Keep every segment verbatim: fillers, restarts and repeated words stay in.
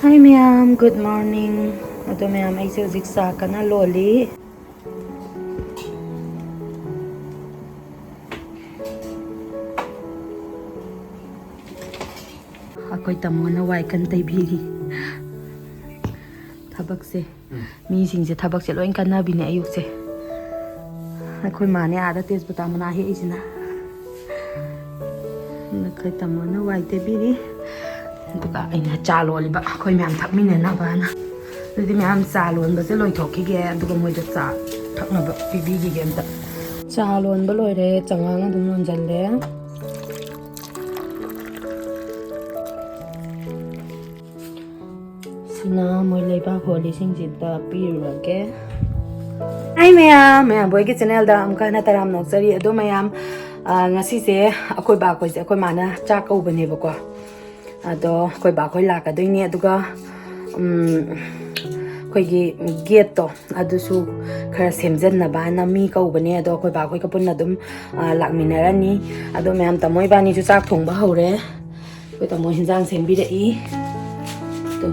Hi ꯃꯌꯥꯝ, good morning. ꯑꯗꯣ ꯃꯌꯥꯝ, ꯑꯩꯁꯦ ꯍꯧꯖꯤꯛ ꯆꯥ ꯀꯟꯅ ꯂꯣꯜꯂꯤ꯫ ꯑꯩꯈꯣꯏ ꯇꯥꯃꯣꯅ ꯋꯥꯏ ꯀꯟꯅ ꯇꯩꯕꯤꯔꯤ꯫ ꯊꯕꯛꯁꯦ, ꯃꯤꯁꯤꯡꯁꯦ ꯊꯕꯛꯁꯦ ꯂꯣꯏ ꯀꯟꯅꯕꯤꯅꯦ ꯑꯌꯨꯛꯁꯦ꯫ ꯑꯩꯈꯣꯏ ꯃꯥꯅꯦ ꯑꯥꯗ ꯇꯦꯖꯄꯇꯥ ꯃꯅꯥ ꯍꯦꯛꯏꯁꯤꯅ꯫ ꯑꯩꯈꯣꯏ ꯇꯥꯃꯣꯅ ꯋꯥꯏ ꯇꯩꯕꯤꯔꯤ꯫ ꯑꯗꯨꯒ ꯑꯩꯅ ꯆꯥ ꯂꯣꯜꯂꯤꯕ, ꯑꯩꯈꯣꯏ ꯃꯌꯥꯝ ꯊꯛꯃꯤꯟꯅꯅꯕꯅ꯫ ꯑꯗꯨꯗꯤ ꯃꯌꯥꯝ ꯆꯥ ꯂꯣꯟꯕꯁꯦ ꯂꯣꯏꯊꯣꯛꯈꯤꯒꯦ, ꯑꯗꯨꯒ ꯃꯣꯏꯗ ꯆꯥ ꯊꯛꯅꯕ ꯄꯤꯕꯤꯈꯤꯒꯦ ꯑꯝꯇ꯫ ꯆꯥ ꯂꯣꯟꯕ ꯂꯣꯏꯔꯦ, ꯆꯉꯥꯡ ꯑꯗꯨꯝ ꯂꯣꯟꯖꯜꯂꯦ꯫ ꯁꯤꯅ ꯃꯣꯏ ꯂꯩꯕꯥꯛ ꯍꯣꯜꯂꯤꯁꯤꯡꯁꯤꯗ ꯄꯤꯔꯨꯔꯒꯦ꯫ ꯍꯥꯏ ꯃꯌꯥꯝ, ꯃꯌꯥꯝꯕꯣꯏꯒꯤ ꯆꯦꯅꯦꯜꯗ ꯑꯃꯨꯛꯀ ꯍꯟꯅ ꯇꯔꯥꯝꯅ ꯑꯣꯛꯆꯔꯤ꯫ ꯑꯗꯣ ꯃꯌꯥꯝ, ꯑ, ꯉꯁꯤꯁꯦ ꯑꯩꯈꯣꯏ ꯕꯥꯈꯣꯏꯁꯦ ꯑꯩꯈꯣꯏ ꯃꯥꯅ ꯆꯥꯛ ꯀꯧꯕꯅꯦꯕꯀꯣ꯫ ꯑꯗꯣ ꯑꯩꯈꯣꯏ ꯕꯥꯈꯣꯏ ꯂꯥꯛꯀꯗꯣꯏꯅꯦ꯫ ꯑꯗꯨꯒ, ꯎꯝ, ꯑꯩꯈꯣꯏꯒꯤ ꯒꯦꯠꯇꯣ ꯑꯗꯨꯁꯨ ꯈꯔ ꯁꯦꯝꯖꯟꯅꯕ ꯍꯥꯏꯅ ꯃꯤ ꯀꯧꯕꯅꯦ꯫ ꯑꯗꯣ ꯑꯩꯈꯣꯏ ꯕꯥꯈꯣꯏꯒ ꯄꯨꯟꯅ ꯑꯗꯨꯝ, ꯑ, ꯂꯥꯛꯃꯤꯟꯅꯔꯅꯤ꯫ ꯑꯗꯣ ꯃꯌꯥꯝ, ꯇꯥꯃꯣ ꯏꯕꯥꯅꯤꯁꯨ ꯆꯥꯛ ꯊꯣꯡꯕ ꯍꯧꯔꯦ꯫ ꯑꯩꯈꯣꯏ ꯇꯥꯃꯣ ꯍꯤꯟꯖꯥꯡ ꯁꯦꯝꯕꯤꯔꯛꯏ꯫ ꯑꯗꯣ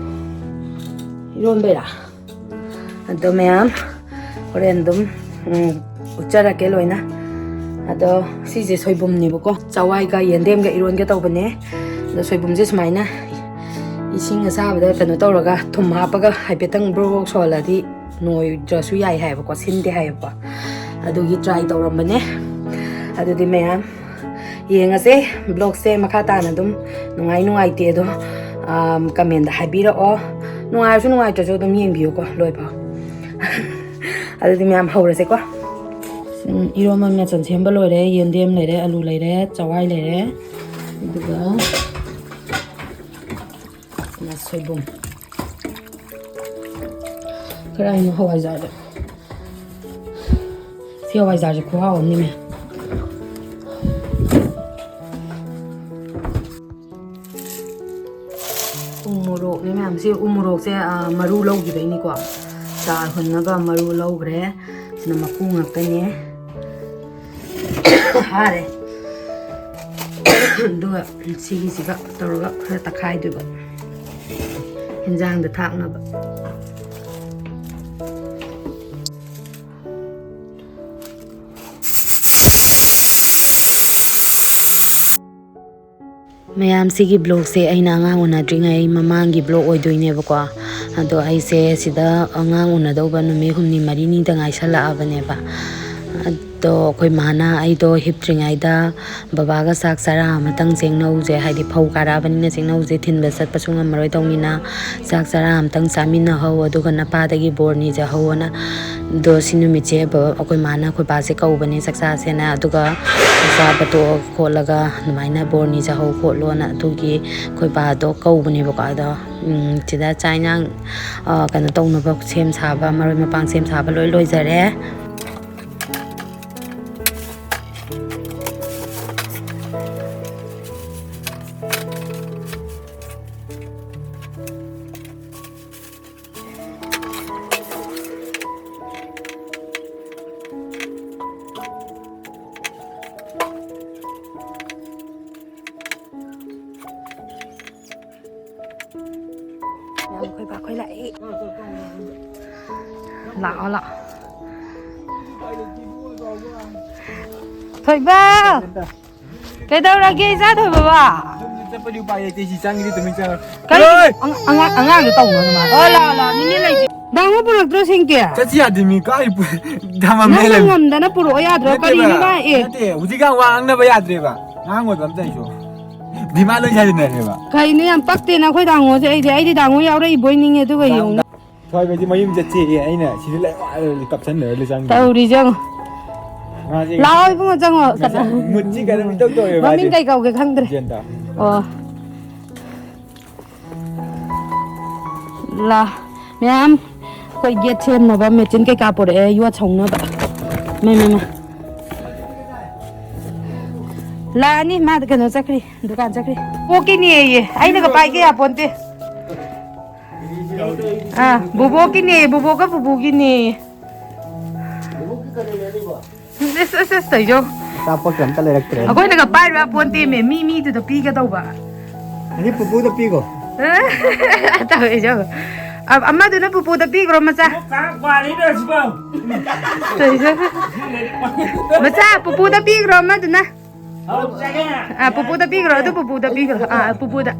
ꯏꯔꯣꯟꯕꯩꯔꯥ? ꯑꯗꯣ ꯃꯌꯥꯝ, ꯍꯣꯔꯦꯟ ꯑꯗꯨꯝ, ꯎꯝ, ꯎꯠꯆꯔꯛꯀꯦ ꯂꯣꯏꯅ꯫ ꯑꯗꯣ ꯁꯤꯁꯦ ꯁꯣꯏꯕꯨꯝꯅꯦꯕꯀꯣ, ꯆꯋꯥꯏꯒ ꯌꯦꯟꯗꯦꯝꯒ ꯏꯔꯣꯟꯒꯦ ꯇꯧꯕꯅꯦ꯫ ꯑꯗꯣ ꯁꯣꯏꯕꯨꯝꯁꯦ ꯁꯨꯃꯥꯏꯅ ꯏꯁꯤꯡ ꯑꯁꯥꯕꯗ ꯀꯩꯅꯣ ꯇꯧꯔꯒ, ꯊꯨꯝ ꯍꯥꯞꯄꯒ ꯍꯥꯏꯐꯦꯠꯇꯪ ꯕ꯭ꯔꯣꯛ ꯕ꯭ꯔꯣꯛ ꯁꯧꯍꯜꯂꯗꯤ ꯅꯣꯏꯗ꯭ꯔꯁꯨ ꯌꯥꯏ ꯍꯥꯏꯕꯀꯣ, ꯁꯤꯟꯗꯦ ꯍꯥꯏꯌꯦꯕꯀꯣ꯫ ꯑꯗꯨꯒꯤ ꯇ꯭ꯔꯥꯏ ꯇꯧꯔꯝꯕꯅꯦ꯫ ꯑꯗꯨꯗꯤ ꯃꯌꯥꯝ ꯌꯦꯡꯉꯁꯦ꯫ ꯕ꯭ꯂꯣꯒꯁꯦ ꯃꯈꯥ ꯇꯥꯅ ꯑꯗꯨꯝ ꯅꯨꯡꯉꯥꯏ ꯅꯨꯡꯉꯥꯏꯇꯦ ꯑꯗꯣ, ꯑꯝ, ꯀꯃꯦꯟꯗ ꯍꯥꯏꯕꯤꯔꯛꯑꯣ꯫ ꯅꯨꯡꯉꯥꯏꯔꯁꯨ ꯅꯨꯡꯉꯥꯏꯇ꯭ꯔꯁꯨ ꯑꯗꯨꯝ ꯌꯦꯡꯕꯤꯌꯨꯀꯣ ꯂꯣꯏꯐꯥꯎ꯫ ꯑꯗꯨꯗꯤ ꯃꯌꯥꯝ ꯍꯧꯔꯁꯦꯀꯣ꯫ ꯎꯝ, ꯏꯔꯣꯟꯕ ꯃꯆꯜ ꯁꯦꯝꯕ ꯂꯣꯏꯔꯦ꯫ ꯌꯦꯟꯗꯦꯝ ꯂꯩꯔꯦ, ꯑꯂꯨ ꯂꯩꯔꯦ, ꯆꯋꯥꯏ ꯂꯩꯔꯦ, ꯑꯗꯨꯒ ꯁꯣꯏꯕꯨꯝ꯫ ꯀꯗꯥꯏꯅꯣ ꯍꯋꯥꯏꯖꯥꯔꯗꯣ? ꯁꯤ ꯍꯋꯥꯏꯖꯥꯔꯁꯦ ꯈꯨꯍꯥꯎ ꯑꯃꯅꯤꯅꯦ꯫ ꯎ ꯃꯣꯔꯣꯛꯅꯦ ꯃꯌꯥꯝ꯫ ꯁꯤ ꯎ ꯃꯣꯔꯣꯛꯁꯦ, ꯑ, ꯃꯔꯨ ꯂꯧꯈꯤꯕꯩꯅꯤꯀꯣ꯫ ꯆꯥ ꯍꯨꯟꯅꯕ ꯃꯔꯨ ꯂꯧꯈ꯭ꯔꯦ꯫ ꯁꯤꯅ ꯃꯀꯨ ꯉꯥꯛꯇꯅꯦ꯫ ꯐꯥꯔꯦ꯫ ꯑꯗꯨꯒ ꯁꯤꯒꯤꯁꯤꯒ ꯇꯧꯔꯒ ꯈꯔ ꯇꯛꯈꯥꯏꯗꯣꯏꯕ꯫ ꯏꯟꯖꯥꯡꯗ ꯊꯥꯛꯅꯕ꯫ ꯃꯌꯥꯝꯁꯤꯒꯤ ꯕ꯭ꯂꯣꯛꯁꯦ ꯑꯩꯅ ꯑꯉꯥꯡ ꯎꯅꯗ꯭ꯔꯤꯉꯩ ꯃꯃꯥꯡꯒꯤ ꯕ꯭ꯂꯣꯛ ꯑꯣꯏꯗꯣꯏꯅꯦꯕꯀꯣ꯫ ꯑꯗꯣ ꯑꯩꯁꯦ ꯁꯤꯗ ꯑꯉꯥꯡ ꯎꯅꯗꯧꯕ ꯅꯨꯃꯤꯠ ꯍꯨꯝꯅꯤ ꯃꯔꯤꯅꯤꯗ ꯉꯥꯏꯁꯜꯂꯛꯑꯕꯅꯦꯕ꯫ ꯑꯗꯣ ꯑꯩꯈꯣꯏ ꯃꯥꯅ ꯑꯩꯗꯣ ꯍꯤꯞꯇ꯭ꯔꯤꯉꯩꯗ ꯕꯕꯥꯒ ꯆꯥꯛ ꯆꯔꯥ ꯑꯃꯇꯪ ꯆꯦꯡꯅꯧꯁꯦ, ꯍꯥꯏꯗꯤ ꯐꯧ ꯀꯥꯔꯛꯑꯕꯅꯤꯅ ꯆꯦꯡꯅꯧꯁꯦ ꯊꯤꯟꯕ ꯆꯠꯄꯁꯨ ꯉꯝꯃꯔꯣꯏꯗꯧꯅꯤꯅ ꯆꯥꯛ ꯆꯔꯥ ꯑꯃꯇꯪ ꯆꯥꯃꯤꯟꯅꯍꯧ, ꯑꯗꯨꯒ ꯅꯄꯥꯗꯒꯤ ꯕꯣꯔ ꯅꯤꯖꯍꯧꯑꯅ꯫ ꯑꯗꯣ ꯁꯤ ꯅꯨꯃꯤꯠꯁꯦ ꯕ-, ꯑꯩꯈꯣꯏ ꯃꯥꯅ ꯑꯩꯈꯣꯏ ꯕꯥꯁꯦ ꯀꯧꯕꯅꯦ ꯆꯥꯛ ꯆꯥꯁꯦꯅ꯫ ꯑꯗꯨꯒ ꯆꯥꯛ ꯆꯥꯕ ꯇꯣꯛꯑ ꯈꯣꯠꯂꯒ ꯑꯗꯨꯃꯥꯏꯅ ꯕꯣꯔ ꯅꯤꯖꯍꯧ ꯈꯣꯠꯂꯣꯅ ꯑꯗꯨꯒꯤ ꯑꯩꯈꯣꯏ ꯕꯥꯗꯣ ꯀꯧꯕꯅꯦꯕꯀꯣ꯫ ꯑꯗꯣ, ꯎꯝ, ꯁꯤꯗ ꯆꯥꯛ ꯏꯟꯖꯥꯡ, ꯑ, ꯀꯩꯅꯣ ꯇꯧꯅꯕ ꯁꯦꯝ ꯁꯥꯕ, ꯃꯔꯣꯏ ꯃꯄꯥꯡ ꯁꯦꯝ ꯁꯥꯕ ꯂꯣꯏ ꯂꯣꯏꯖꯔꯦ꯫ ꯃꯌꯥꯝ ꯑꯩꯈꯣꯏ ꯕꯥ ꯑꯩꯈꯣꯏ ꯂꯥꯛꯑꯦ꯫ ꯂꯥꯛꯑꯣ, ꯂꯥꯛꯑꯣ꯫ ꯊꯣꯏꯕ! ꯀꯩꯗꯧꯔꯒꯦ, ꯏꯆꯥ ꯊꯣꯏꯕꯕꯣ? ꯌꯨꯝꯗ ꯆꯠꯄꯗꯤ ꯎꯄꯥꯏ ꯂꯩꯇꯦ, ꯁꯤ ꯆꯪꯉꯤꯗꯤ ꯇꯨꯃꯤꯟ ꯆꯪꯉꯣ꯫ ꯀꯔꯤ? ꯍꯣꯏ! ꯑꯉꯥꯡ-, ꯑꯉꯥꯡ-, ꯑꯉꯥꯡꯗꯣ ꯇꯧꯅꯨ ꯑꯗꯨꯃꯥꯏꯅ꯫ ꯑꯣ, ꯂꯥꯛꯑꯣ, ꯂꯥꯛꯑꯣ, ꯅꯦꯅꯦ ꯂꯩꯁꯦ꯫ ꯗꯥꯡꯉꯣ ꯄꯨꯔꯛꯇ꯭ꯔꯣ, ꯁꯤꯡꯀꯤ? ꯆꯠꯁꯤ ꯌꯥꯗꯦ, ꯃꯤ ꯀꯥꯏ ꯄꯨ-, ꯊꯃꯝꯃꯦ ꯅꯪꯅ ꯂꯩ꯫ ꯉꯝꯗꯅ ꯄꯨꯔꯛꯑꯣ ꯌꯥꯗ꯭ꯔꯣ? ꯅꯠꯇꯦꯕ, ꯀꯔꯤꯅꯣ ꯃꯥ? ꯑꯦ꯫ ꯅꯠꯇꯦ, ꯍꯧꯖꯤꯛꯀꯥꯟ ꯋꯥ ꯉꯥꯡꯅꯕ ꯌꯥꯗ꯭ꯔꯦꯕ꯫ ꯑꯉꯥꯡ ꯑꯣꯏꯕ ꯑꯝꯇ ꯑꯩꯁꯨ꯫ ꯗꯤꯃꯥꯟ ꯂꯣꯏ ꯁꯥꯖꯤꯟꯅꯔꯦꯕ꯫ ꯀꯩꯅꯣ, ꯌꯥꯝ ꯄꯛꯇꯦ ꯅꯈꯣꯏ ꯗꯥꯡꯉꯣꯁꯦ꯫ ꯑꯩꯗꯤ, ꯑꯩꯗꯤ ꯗꯥꯡꯉꯣ ꯌꯥꯎꯔꯛꯏꯕꯣꯏ ꯅꯤꯡꯉꯦ, ꯑꯗꯨꯒ ꯗꯥꯡ-, ꯌꯦꯡꯉꯨꯅꯦ꯫ ꯊꯣꯏꯕꯗꯤ ꯃꯌꯨꯝ ꯆꯠꯁꯦꯌꯦ, ꯑꯩꯅ ꯁꯤꯗ ꯂꯩ ꯋꯥ-, ꯀꯞꯁꯟꯅꯔ ꯂꯩ ꯆꯪꯉꯤ꯫ ꯇꯧꯔꯤꯁꯦ ꯌꯦꯡꯉꯣ꯫ ꯃꯥꯁꯦ ꯂꯥꯛꯑꯣ ꯏꯕꯨꯡꯉꯣ, ꯆꯪꯉꯣ꯫ ꯉꯁꯥꯏ ꯃꯨꯠꯁꯤ ꯀꯩꯅꯣꯝ ꯏꯇꯧ ꯇꯧꯋꯦ ꯃꯃꯤꯡ ꯃꯥꯁꯦ꯫ ꯀꯩ ꯀꯧꯒꯦ ꯈꯪꯗ꯭ꯔꯦ꯫ ꯒ꯭ꯌꯥꯟ ꯇꯥ꯫ ꯑꯣ꯫ ꯂꯥ, ꯃꯌꯥꯝ ꯑꯩꯈꯣꯏ ꯒꯦꯠ ꯁꯦꯝꯅꯕ ꯃꯦꯆꯤꯟ ꯀꯩꯀꯥ ꯄꯨꯔꯛꯑꯦ, ꯌꯣꯠ ꯁꯧꯅꯕ꯫ ꯃꯩ, ꯃꯩ, ꯃꯩ꯫ ꯂꯥꯛꯑꯅꯤ, ꯃꯥꯗ ꯀꯩꯅꯣ ꯆꯠꯈ꯭ꯔꯤ, ꯗꯨꯀꯥꯟ ꯆꯠꯈ꯭ꯔꯤ꯫ ꯄꯣꯛꯀꯤꯅꯦꯌꯦ, ꯑꯩꯅꯒ ꯄꯥꯏꯒꯦ ꯌꯥꯄꯣꯟꯇꯦ꯫ ꯑꯥ, ꯕꯣꯕꯣꯛꯀꯤꯅꯦ, ꯕꯣꯕꯣꯛꯀ ꯄꯨꯄꯨꯒꯤꯅꯦ꯫ ꯑꯁ, ꯑꯁ, ꯑꯁ, ꯇꯧꯏꯖꯣ꯫ ꯑꯆꯥꯄꯣꯠꯀ ꯑꯝꯇ ꯂꯩꯔꯛꯇ꯭ꯔꯦ꯫ ꯑꯩꯈꯣꯏꯅꯒ ꯄꯥꯏꯔꯨ ꯌꯥꯄꯣꯟꯇꯦꯃꯦ, ꯃꯤ ꯃꯤꯗꯨꯗ ꯄꯤꯒꯗꯧꯕ꯫ ꯑꯁꯤ ꯄꯨꯄꯨꯗ ꯄꯤꯈꯣ꯫ ꯇꯧꯔꯤꯁꯦ ꯌꯦꯡꯉꯣ꯫ ꯑ-, ꯑꯃꯗꯨꯅ ꯄꯨꯄꯨꯗ ꯄꯤꯈ꯭ꯔꯣ, ꯃꯆꯥ꯫ ꯀꯥꯡ ꯄꯥꯜꯂꯤꯅꯦ ꯁꯤꯕꯣ꯫ ꯇꯧꯔꯤꯁꯦ꯫ ꯃꯆꯥ, ꯄꯨꯄꯨꯗ ꯄꯤꯈ꯭ꯔꯣ ꯑꯃꯗꯨꯅ꯫ ꯍꯧꯖꯒꯦ꯫ ꯑ, ꯄꯨꯄꯨꯗ ꯄꯤꯈ꯭ꯔꯣ, ꯑꯗꯨ ꯄꯨꯄꯨꯗ ꯄꯤꯈ꯭ꯔꯣ꯫ ꯑ, ꯄꯨꯄꯨꯗ꯫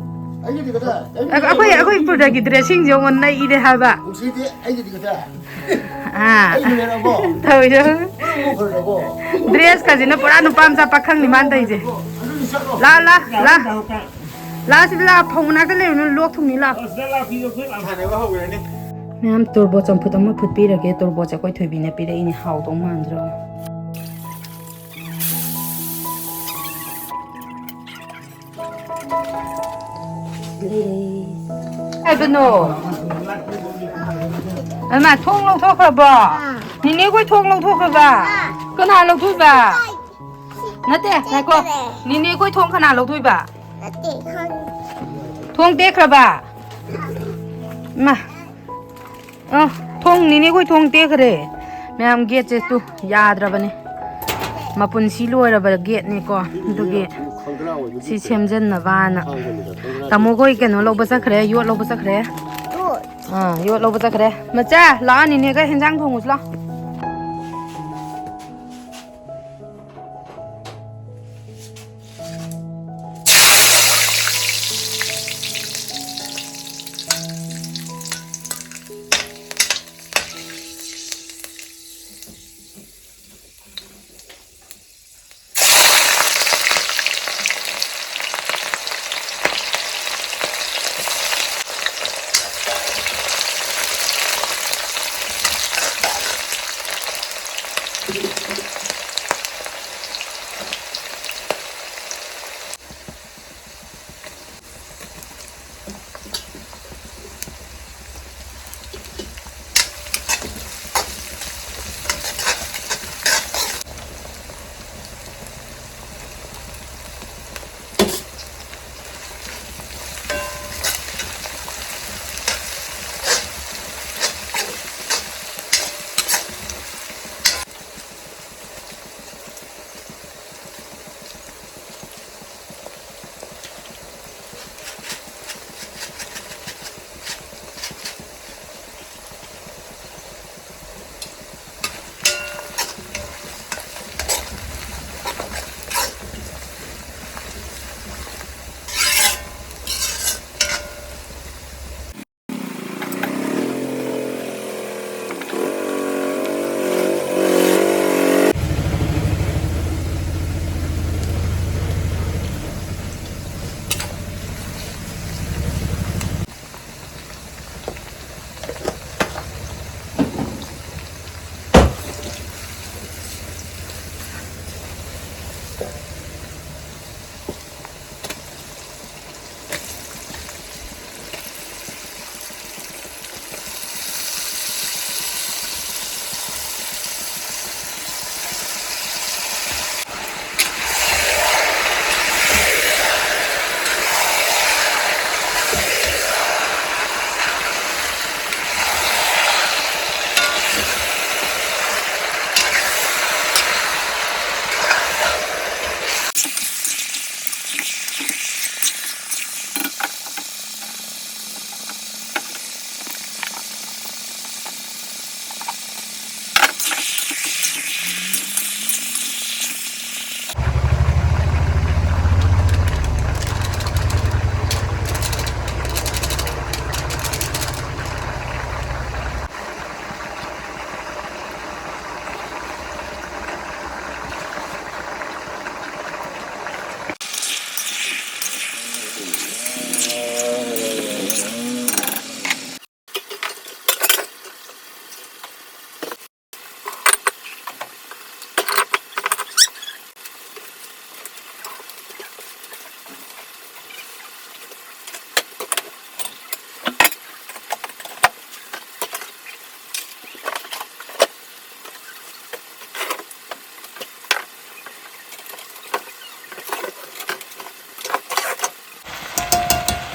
ꯑꯩꯒꯤꯗꯤ ꯀꯗꯥꯏ? ꯑꯩꯒꯤꯗꯤ ꯑ, ꯑꯩꯈꯣꯏ, ꯑꯩꯈꯣꯏ ꯄꯨꯔꯗꯒꯤ dressingꯁꯦ ꯌꯦꯡꯉꯣ, ꯅꯩꯔꯦ ꯍꯥꯏꯕ꯫ ꯅꯨꯡꯁꯤꯗꯦ, ꯑꯩꯒꯤꯗꯤ ꯀꯗꯥꯏ? ꯑ꯫ ꯑꯩꯒꯤ ꯂꯩꯔꯕꯣ? ꯇꯧꯔꯤꯁꯦ꯫ ꯄꯨꯔꯥ ꯃꯨꯛꯈ꯭ꯔꯕꯣ? Dressꯀꯁꯤꯅ ꯄꯨꯔꯥ ꯅꯨꯄꯥ ꯃꯆꯥ ꯄꯥꯈꯪꯅꯤ ꯃꯥꯅ ꯇꯧꯔꯤꯁꯦ꯫ ꯑꯗꯨꯗꯤ ꯆꯠꯂꯣ꯫ ꯂꯥ, ꯂꯥ, ꯂꯥ꯫ ꯂꯥ, ꯁꯤꯗ ꯂꯥ, ꯐꯧ ꯃꯅꯥꯛꯇ ꯂꯩꯔꯨꯅꯨ, ꯂꯣꯛ ꯊꯨꯡꯅꯤ ꯂꯥ꯫ ꯁꯥꯟꯅꯕ ꯍꯧꯔꯅꯤ꯫ ꯃꯌꯥꯝ ꯇꯣꯔꯕꯣꯠ ꯆꯝꯐꯨꯠ ꯑꯃ ꯐꯨꯠꯄꯤꯔꯒꯦ꯫ ꯇꯣꯔꯕꯣꯠꯁꯦ ꯑꯩꯈꯣꯏ ꯊꯣꯏꯕꯤꯅ ꯄꯤꯔꯛꯏꯅꯦ, ꯍꯥꯎꯗꯧ ꯃꯥꯟꯗ꯭ꯔꯣ? ꯍꯥꯏꯕꯅꯣ? ꯑꯃ ꯊꯣꯡ ꯂꯧꯊꯣꯛꯈ꯭ꯔꯕꯣ? ꯅꯤꯅꯦ ꯈꯣꯏ ꯊꯣꯡ ꯂꯧꯊꯣꯛꯈ꯭ꯔꯕ? ꯀꯅꯥ ꯂꯧꯊꯣꯛꯏꯕ? ꯅꯠꯇꯦ, ꯉꯥꯏꯈꯣ꯫ ꯅꯤꯅꯦ ꯈꯣꯏ ꯊꯣꯡ ꯀꯅꯥ ꯂꯧꯊꯣꯛꯏꯕ? ꯅꯠꯇꯦ, ꯈꯪ- ꯊꯣꯡ ꯇꯦꯛꯈ꯭ꯔꯕ? ꯏꯃꯥ꯫ ꯑ, ꯊꯣꯡ, ꯅꯤꯅꯦ ꯈꯣꯏ ꯊꯣꯡ ꯇꯦꯛꯈ꯭ꯔꯦ꯫ ꯃꯌꯥꯝ, ꯒꯦꯠꯁꯦ ꯇꯨ ꯌꯥꯗ꯭ꯔꯕꯅꯦ꯫ ꯃꯄꯨꯟꯁꯤ ꯂꯣꯏꯔꯕ ꯒꯦꯠꯅꯤꯀꯣ꯫ ꯑꯗꯨꯒꯤ ꯁꯤ ꯁꯦꯝꯖꯟꯅꯕꯅ꯫ ꯇꯥꯃꯣ ꯈꯣꯏ ꯀꯩꯅꯣ ꯂꯧꯕ ꯆꯠꯈ꯭ꯔꯦ, ꯌꯣꯠ ꯂꯧꯕ ꯆꯠꯈ꯭ꯔꯦ꯫ ꯑꯥ, ꯌꯣꯠ ꯂꯧꯕ ꯆꯠꯈ꯭ꯔꯦ꯫ ꯃꯆꯥ, ꯂꯥꯛꯑꯣ, ꯅꯤꯅꯦꯒ ꯍꯦꯟꯖꯥꯡ ꯊꯣꯡꯉꯨꯁꯤ ꯂꯥꯛꯑꯣ꯫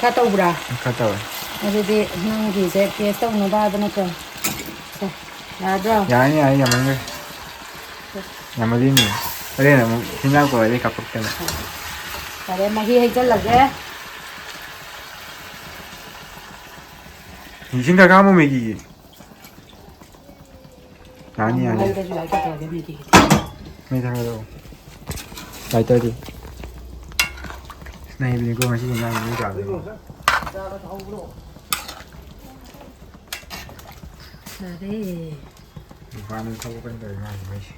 ꯈꯔ ꯇꯧꯕ꯭ꯔꯥ? ꯈꯔ ꯇꯧꯋꯦ꯫ ꯑꯗꯨꯗꯤ ꯅꯪꯒꯤꯁꯦ ꯇꯦꯁ ꯇꯧꯅꯕ ꯍꯥꯏꯕ ꯅꯠꯇ꯭ꯔꯣ? ꯁꯦ, ꯌꯥꯗ꯭ꯔꯣ? ꯌꯥꯅꯤ, ꯌꯥꯅꯤ, ꯌꯥꯝꯃꯟꯈ꯭ꯔꯦ꯫ ꯌꯥꯝꯃꯗꯤ ꯃꯤ ꯍꯣꯔꯦꯟ ꯑꯃꯨꯛ ꯍꯤꯟꯖꯥꯡ ꯀꯣꯏꯔꯗꯤ ꯀꯥꯞꯄꯛꯇꯅ꯫ ꯐꯔꯦ, ꯃꯍꯤ ꯍꯩꯖꯜꯂꯒꯦ꯫ ꯏꯁꯤꯡ ꯈꯔ ꯈꯥꯝꯃꯣ ꯃꯦꯒꯤꯒꯤ꯫ ꯌꯥꯅꯤ, ꯌꯥꯅꯤ꯫ ꯃꯩꯗꯁꯨ ꯂꯥꯏꯠ ꯇꯧꯔꯒꯦ ꯃꯦꯒꯤꯒꯤꯗꯤ꯫ ꯃꯩ ꯊꯥꯒꯠꯂꯛꯑꯣ꯫ ꯂꯥꯏꯇꯔꯗꯤ? ꯅꯩꯕꯅꯤꯀꯣ ꯉꯁꯤꯒꯤ ꯏꯟꯖꯥꯡ ꯃꯤ ꯆꯥꯗꯣꯏꯅꯤ꯫ ꯐꯔꯦ꯫ ꯅꯨꯄꯥꯅ ꯊꯕꯛ ꯀꯟꯅ ꯇꯧꯔꯤ ꯃꯥꯜꯂꯤ ꯃꯩꯁꯦ꯫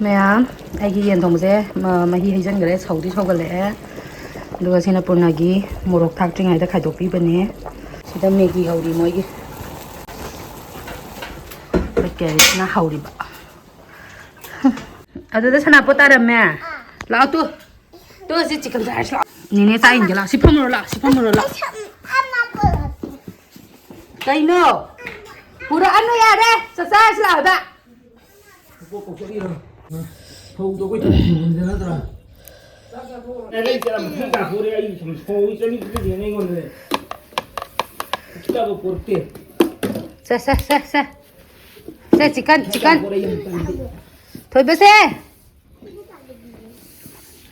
ꯃꯌꯥꯝ, ꯑꯩꯒꯤ ꯌꯦꯟ ꯊꯣꯡꯕꯁꯦ ꯃ-, ꯃꯍꯤ ꯍꯩꯖꯤꯟꯈ꯭ꯔꯦ, ꯁꯧꯗꯤ ꯁꯧꯒꯠꯂꯛꯑꯦ꯫ ꯑꯗꯨꯒ ꯁꯤꯅ ꯄꯨꯔꯅꯒꯤ ꯃꯣꯔꯣꯛ ꯊꯥꯛꯇ꯭ꯔꯤꯉꯩꯗ ꯈꯥꯏꯗꯣꯛꯄꯤꯕꯅꯦ꯫ ꯁꯤꯗ ꯃꯦꯒꯤ ꯍꯧꯔꯤ ꯃꯣꯏꯒꯤ꯫ ꯑꯩꯈꯣꯏ ꯀꯦꯔꯤꯁꯅ ꯍꯧꯔꯤꯕ꯫ ꯑꯗꯨꯗ ꯁꯅꯥꯄꯣꯠ ꯇꯥꯔꯝꯃꯦ꯫ ꯂꯥꯛꯑꯣ ꯇꯨ꯫ ꯇꯨ ꯁꯤ ꯆꯤꯛꯀꯟ ꯆꯥꯔꯁꯤ ꯂꯥꯛꯑꯣ꯫ ꯅꯦꯅꯦ ꯆꯥꯛ ꯏꯟꯒꯦ ꯂꯥꯛꯑꯣ꯫ ꯁꯤ ꯐꯝꯃꯨꯔꯣ ꯂꯥꯛꯑꯣ꯫ ꯁꯤ ꯐꯝꯃꯨꯔꯣ ꯂꯥꯛꯑꯣ꯫ ꯀꯩꯅꯣ? ꯄꯨꯔꯛꯑꯅꯨ ꯌꯥꯔꯦ꯫ ꯆꯥꯛ ꯆꯥꯔꯁꯤ ꯂꯥꯛꯑꯣꯗ꯫ ꯐꯧꯗꯣ ꯑꯩꯈꯣꯏ ꯊꯣꯡꯕꯗ ꯅꯠꯇ꯭ꯔꯥ? ꯑꯩ ꯆꯥꯛ ꯌꯥꯝ ꯊꯤ ꯆꯥꯊꯣꯔꯦ꯫ ꯑꯩ ꯁꯨꯝ ꯐꯧ ꯆꯥꯅꯤꯡꯗ꯭ꯔꯦꯅꯦ ꯑꯩꯉꯣꯟꯗꯗꯤ꯫ ꯆꯥꯕ ꯄꯣꯔꯛꯇꯦ꯫ ꯁꯦ, ꯁꯦ, ꯁꯦ, ꯁꯦ꯫ ꯁꯦ, ꯆꯤꯛꯀꯟ, ꯆꯤꯛꯀꯟ꯫ ꯆꯥꯊꯣꯔꯦ ꯑꯩ ꯌꯥꯝ ꯇꯜꯂꯤ꯫ ꯊꯣꯏꯕꯁꯦ꯫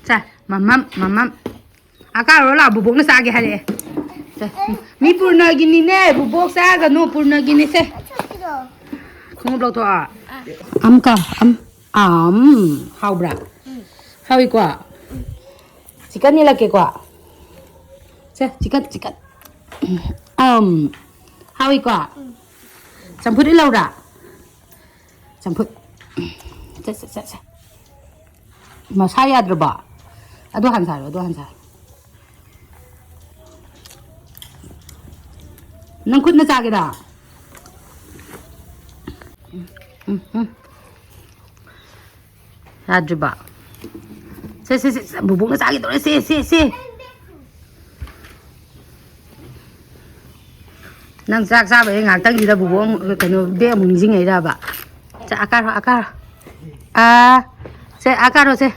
ꯁꯦ, ꯃꯃꯝ, ꯃꯃꯝ꯫ ꯑꯀꯥꯔꯣ ꯂꯥꯛꯑꯣ, ꯕꯨꯕꯣꯛꯅ ꯆꯥꯒꯦ ꯍꯥꯏꯔꯛꯑꯦ꯫ ꯁꯦ, ꯃꯤ ꯄꯨꯔꯅꯒꯤꯅꯤꯅꯦ, ꯕꯨꯕꯣꯛ ꯆꯥꯒꯅꯨ, ꯄꯨꯔꯅꯒꯤꯅꯤ ꯁꯦ꯫ ꯈꯣꯡꯎꯞ ꯂꯧꯊꯣꯛꯑꯣ꯫ ꯑꯝꯀ, ꯑꯝ, ꯑꯝ, ꯍꯥꯎꯕ꯭ꯔꯥ? ꯍꯥꯎꯏꯀꯣ? ꯆꯤꯛꯀꯟ ꯌꯦꯜꯂꯛꯀꯦꯀꯣ꯫ ꯁꯦ, ꯆꯤꯛꯀꯟ, ꯆꯤꯛꯀꯟ꯫ ꯑꯝ, ꯍꯥꯎꯏꯀꯣ? ꯆꯝꯐꯨꯠ ꯏꯜꯂꯧꯔꯥ? ꯆꯝꯐꯨꯠ꯫ ꯁꯦ, ꯁꯦ, ꯁꯦ, ꯁꯦ꯫ ꯃꯁꯥ ꯌꯥꯗ꯭ꯔꯕꯣ? ꯑꯗꯨ ꯍꯥꯟ ꯁꯥꯔꯣ, ꯑꯗꯨ ꯍꯥꯟ ꯁꯥꯔꯣ꯫ ꯅꯪ ꯈꯨꯠꯅ ꯆꯥꯒꯦꯔꯥ? ꯎꯝ, ꯎꯝ, ꯎꯝ꯫ ꯌꯥꯗ꯭ꯔꯤꯕꯣ? ꯁꯦ, ꯁꯦ, ꯁꯦ, ꯁꯦ, ꯕꯨꯕꯣꯛꯅ ꯆꯥꯒꯦ ꯇꯧꯔꯦ, ꯁꯦ, ꯁꯦ, ꯁꯦ꯫ ꯅꯪ ꯆꯥꯛ ꯆꯥꯕ ꯍꯦꯛ ꯉꯥꯛꯇꯪꯁꯤꯗ ꯕꯨꯕꯣꯛ ꯑꯃꯨꯛ, ꯀꯩꯅꯣ, ꯕꯦꯛ ꯑꯃꯨꯛ ꯅꯤꯡꯁꯤꯡꯉꯛꯏꯔꯕ? ꯁꯦ, ꯑꯀꯥꯔꯣ, ꯑꯀꯥꯔꯣ꯫ ꯑꯥ, ꯁꯦ, ꯑꯀꯥꯔꯣ, ꯁꯦ꯫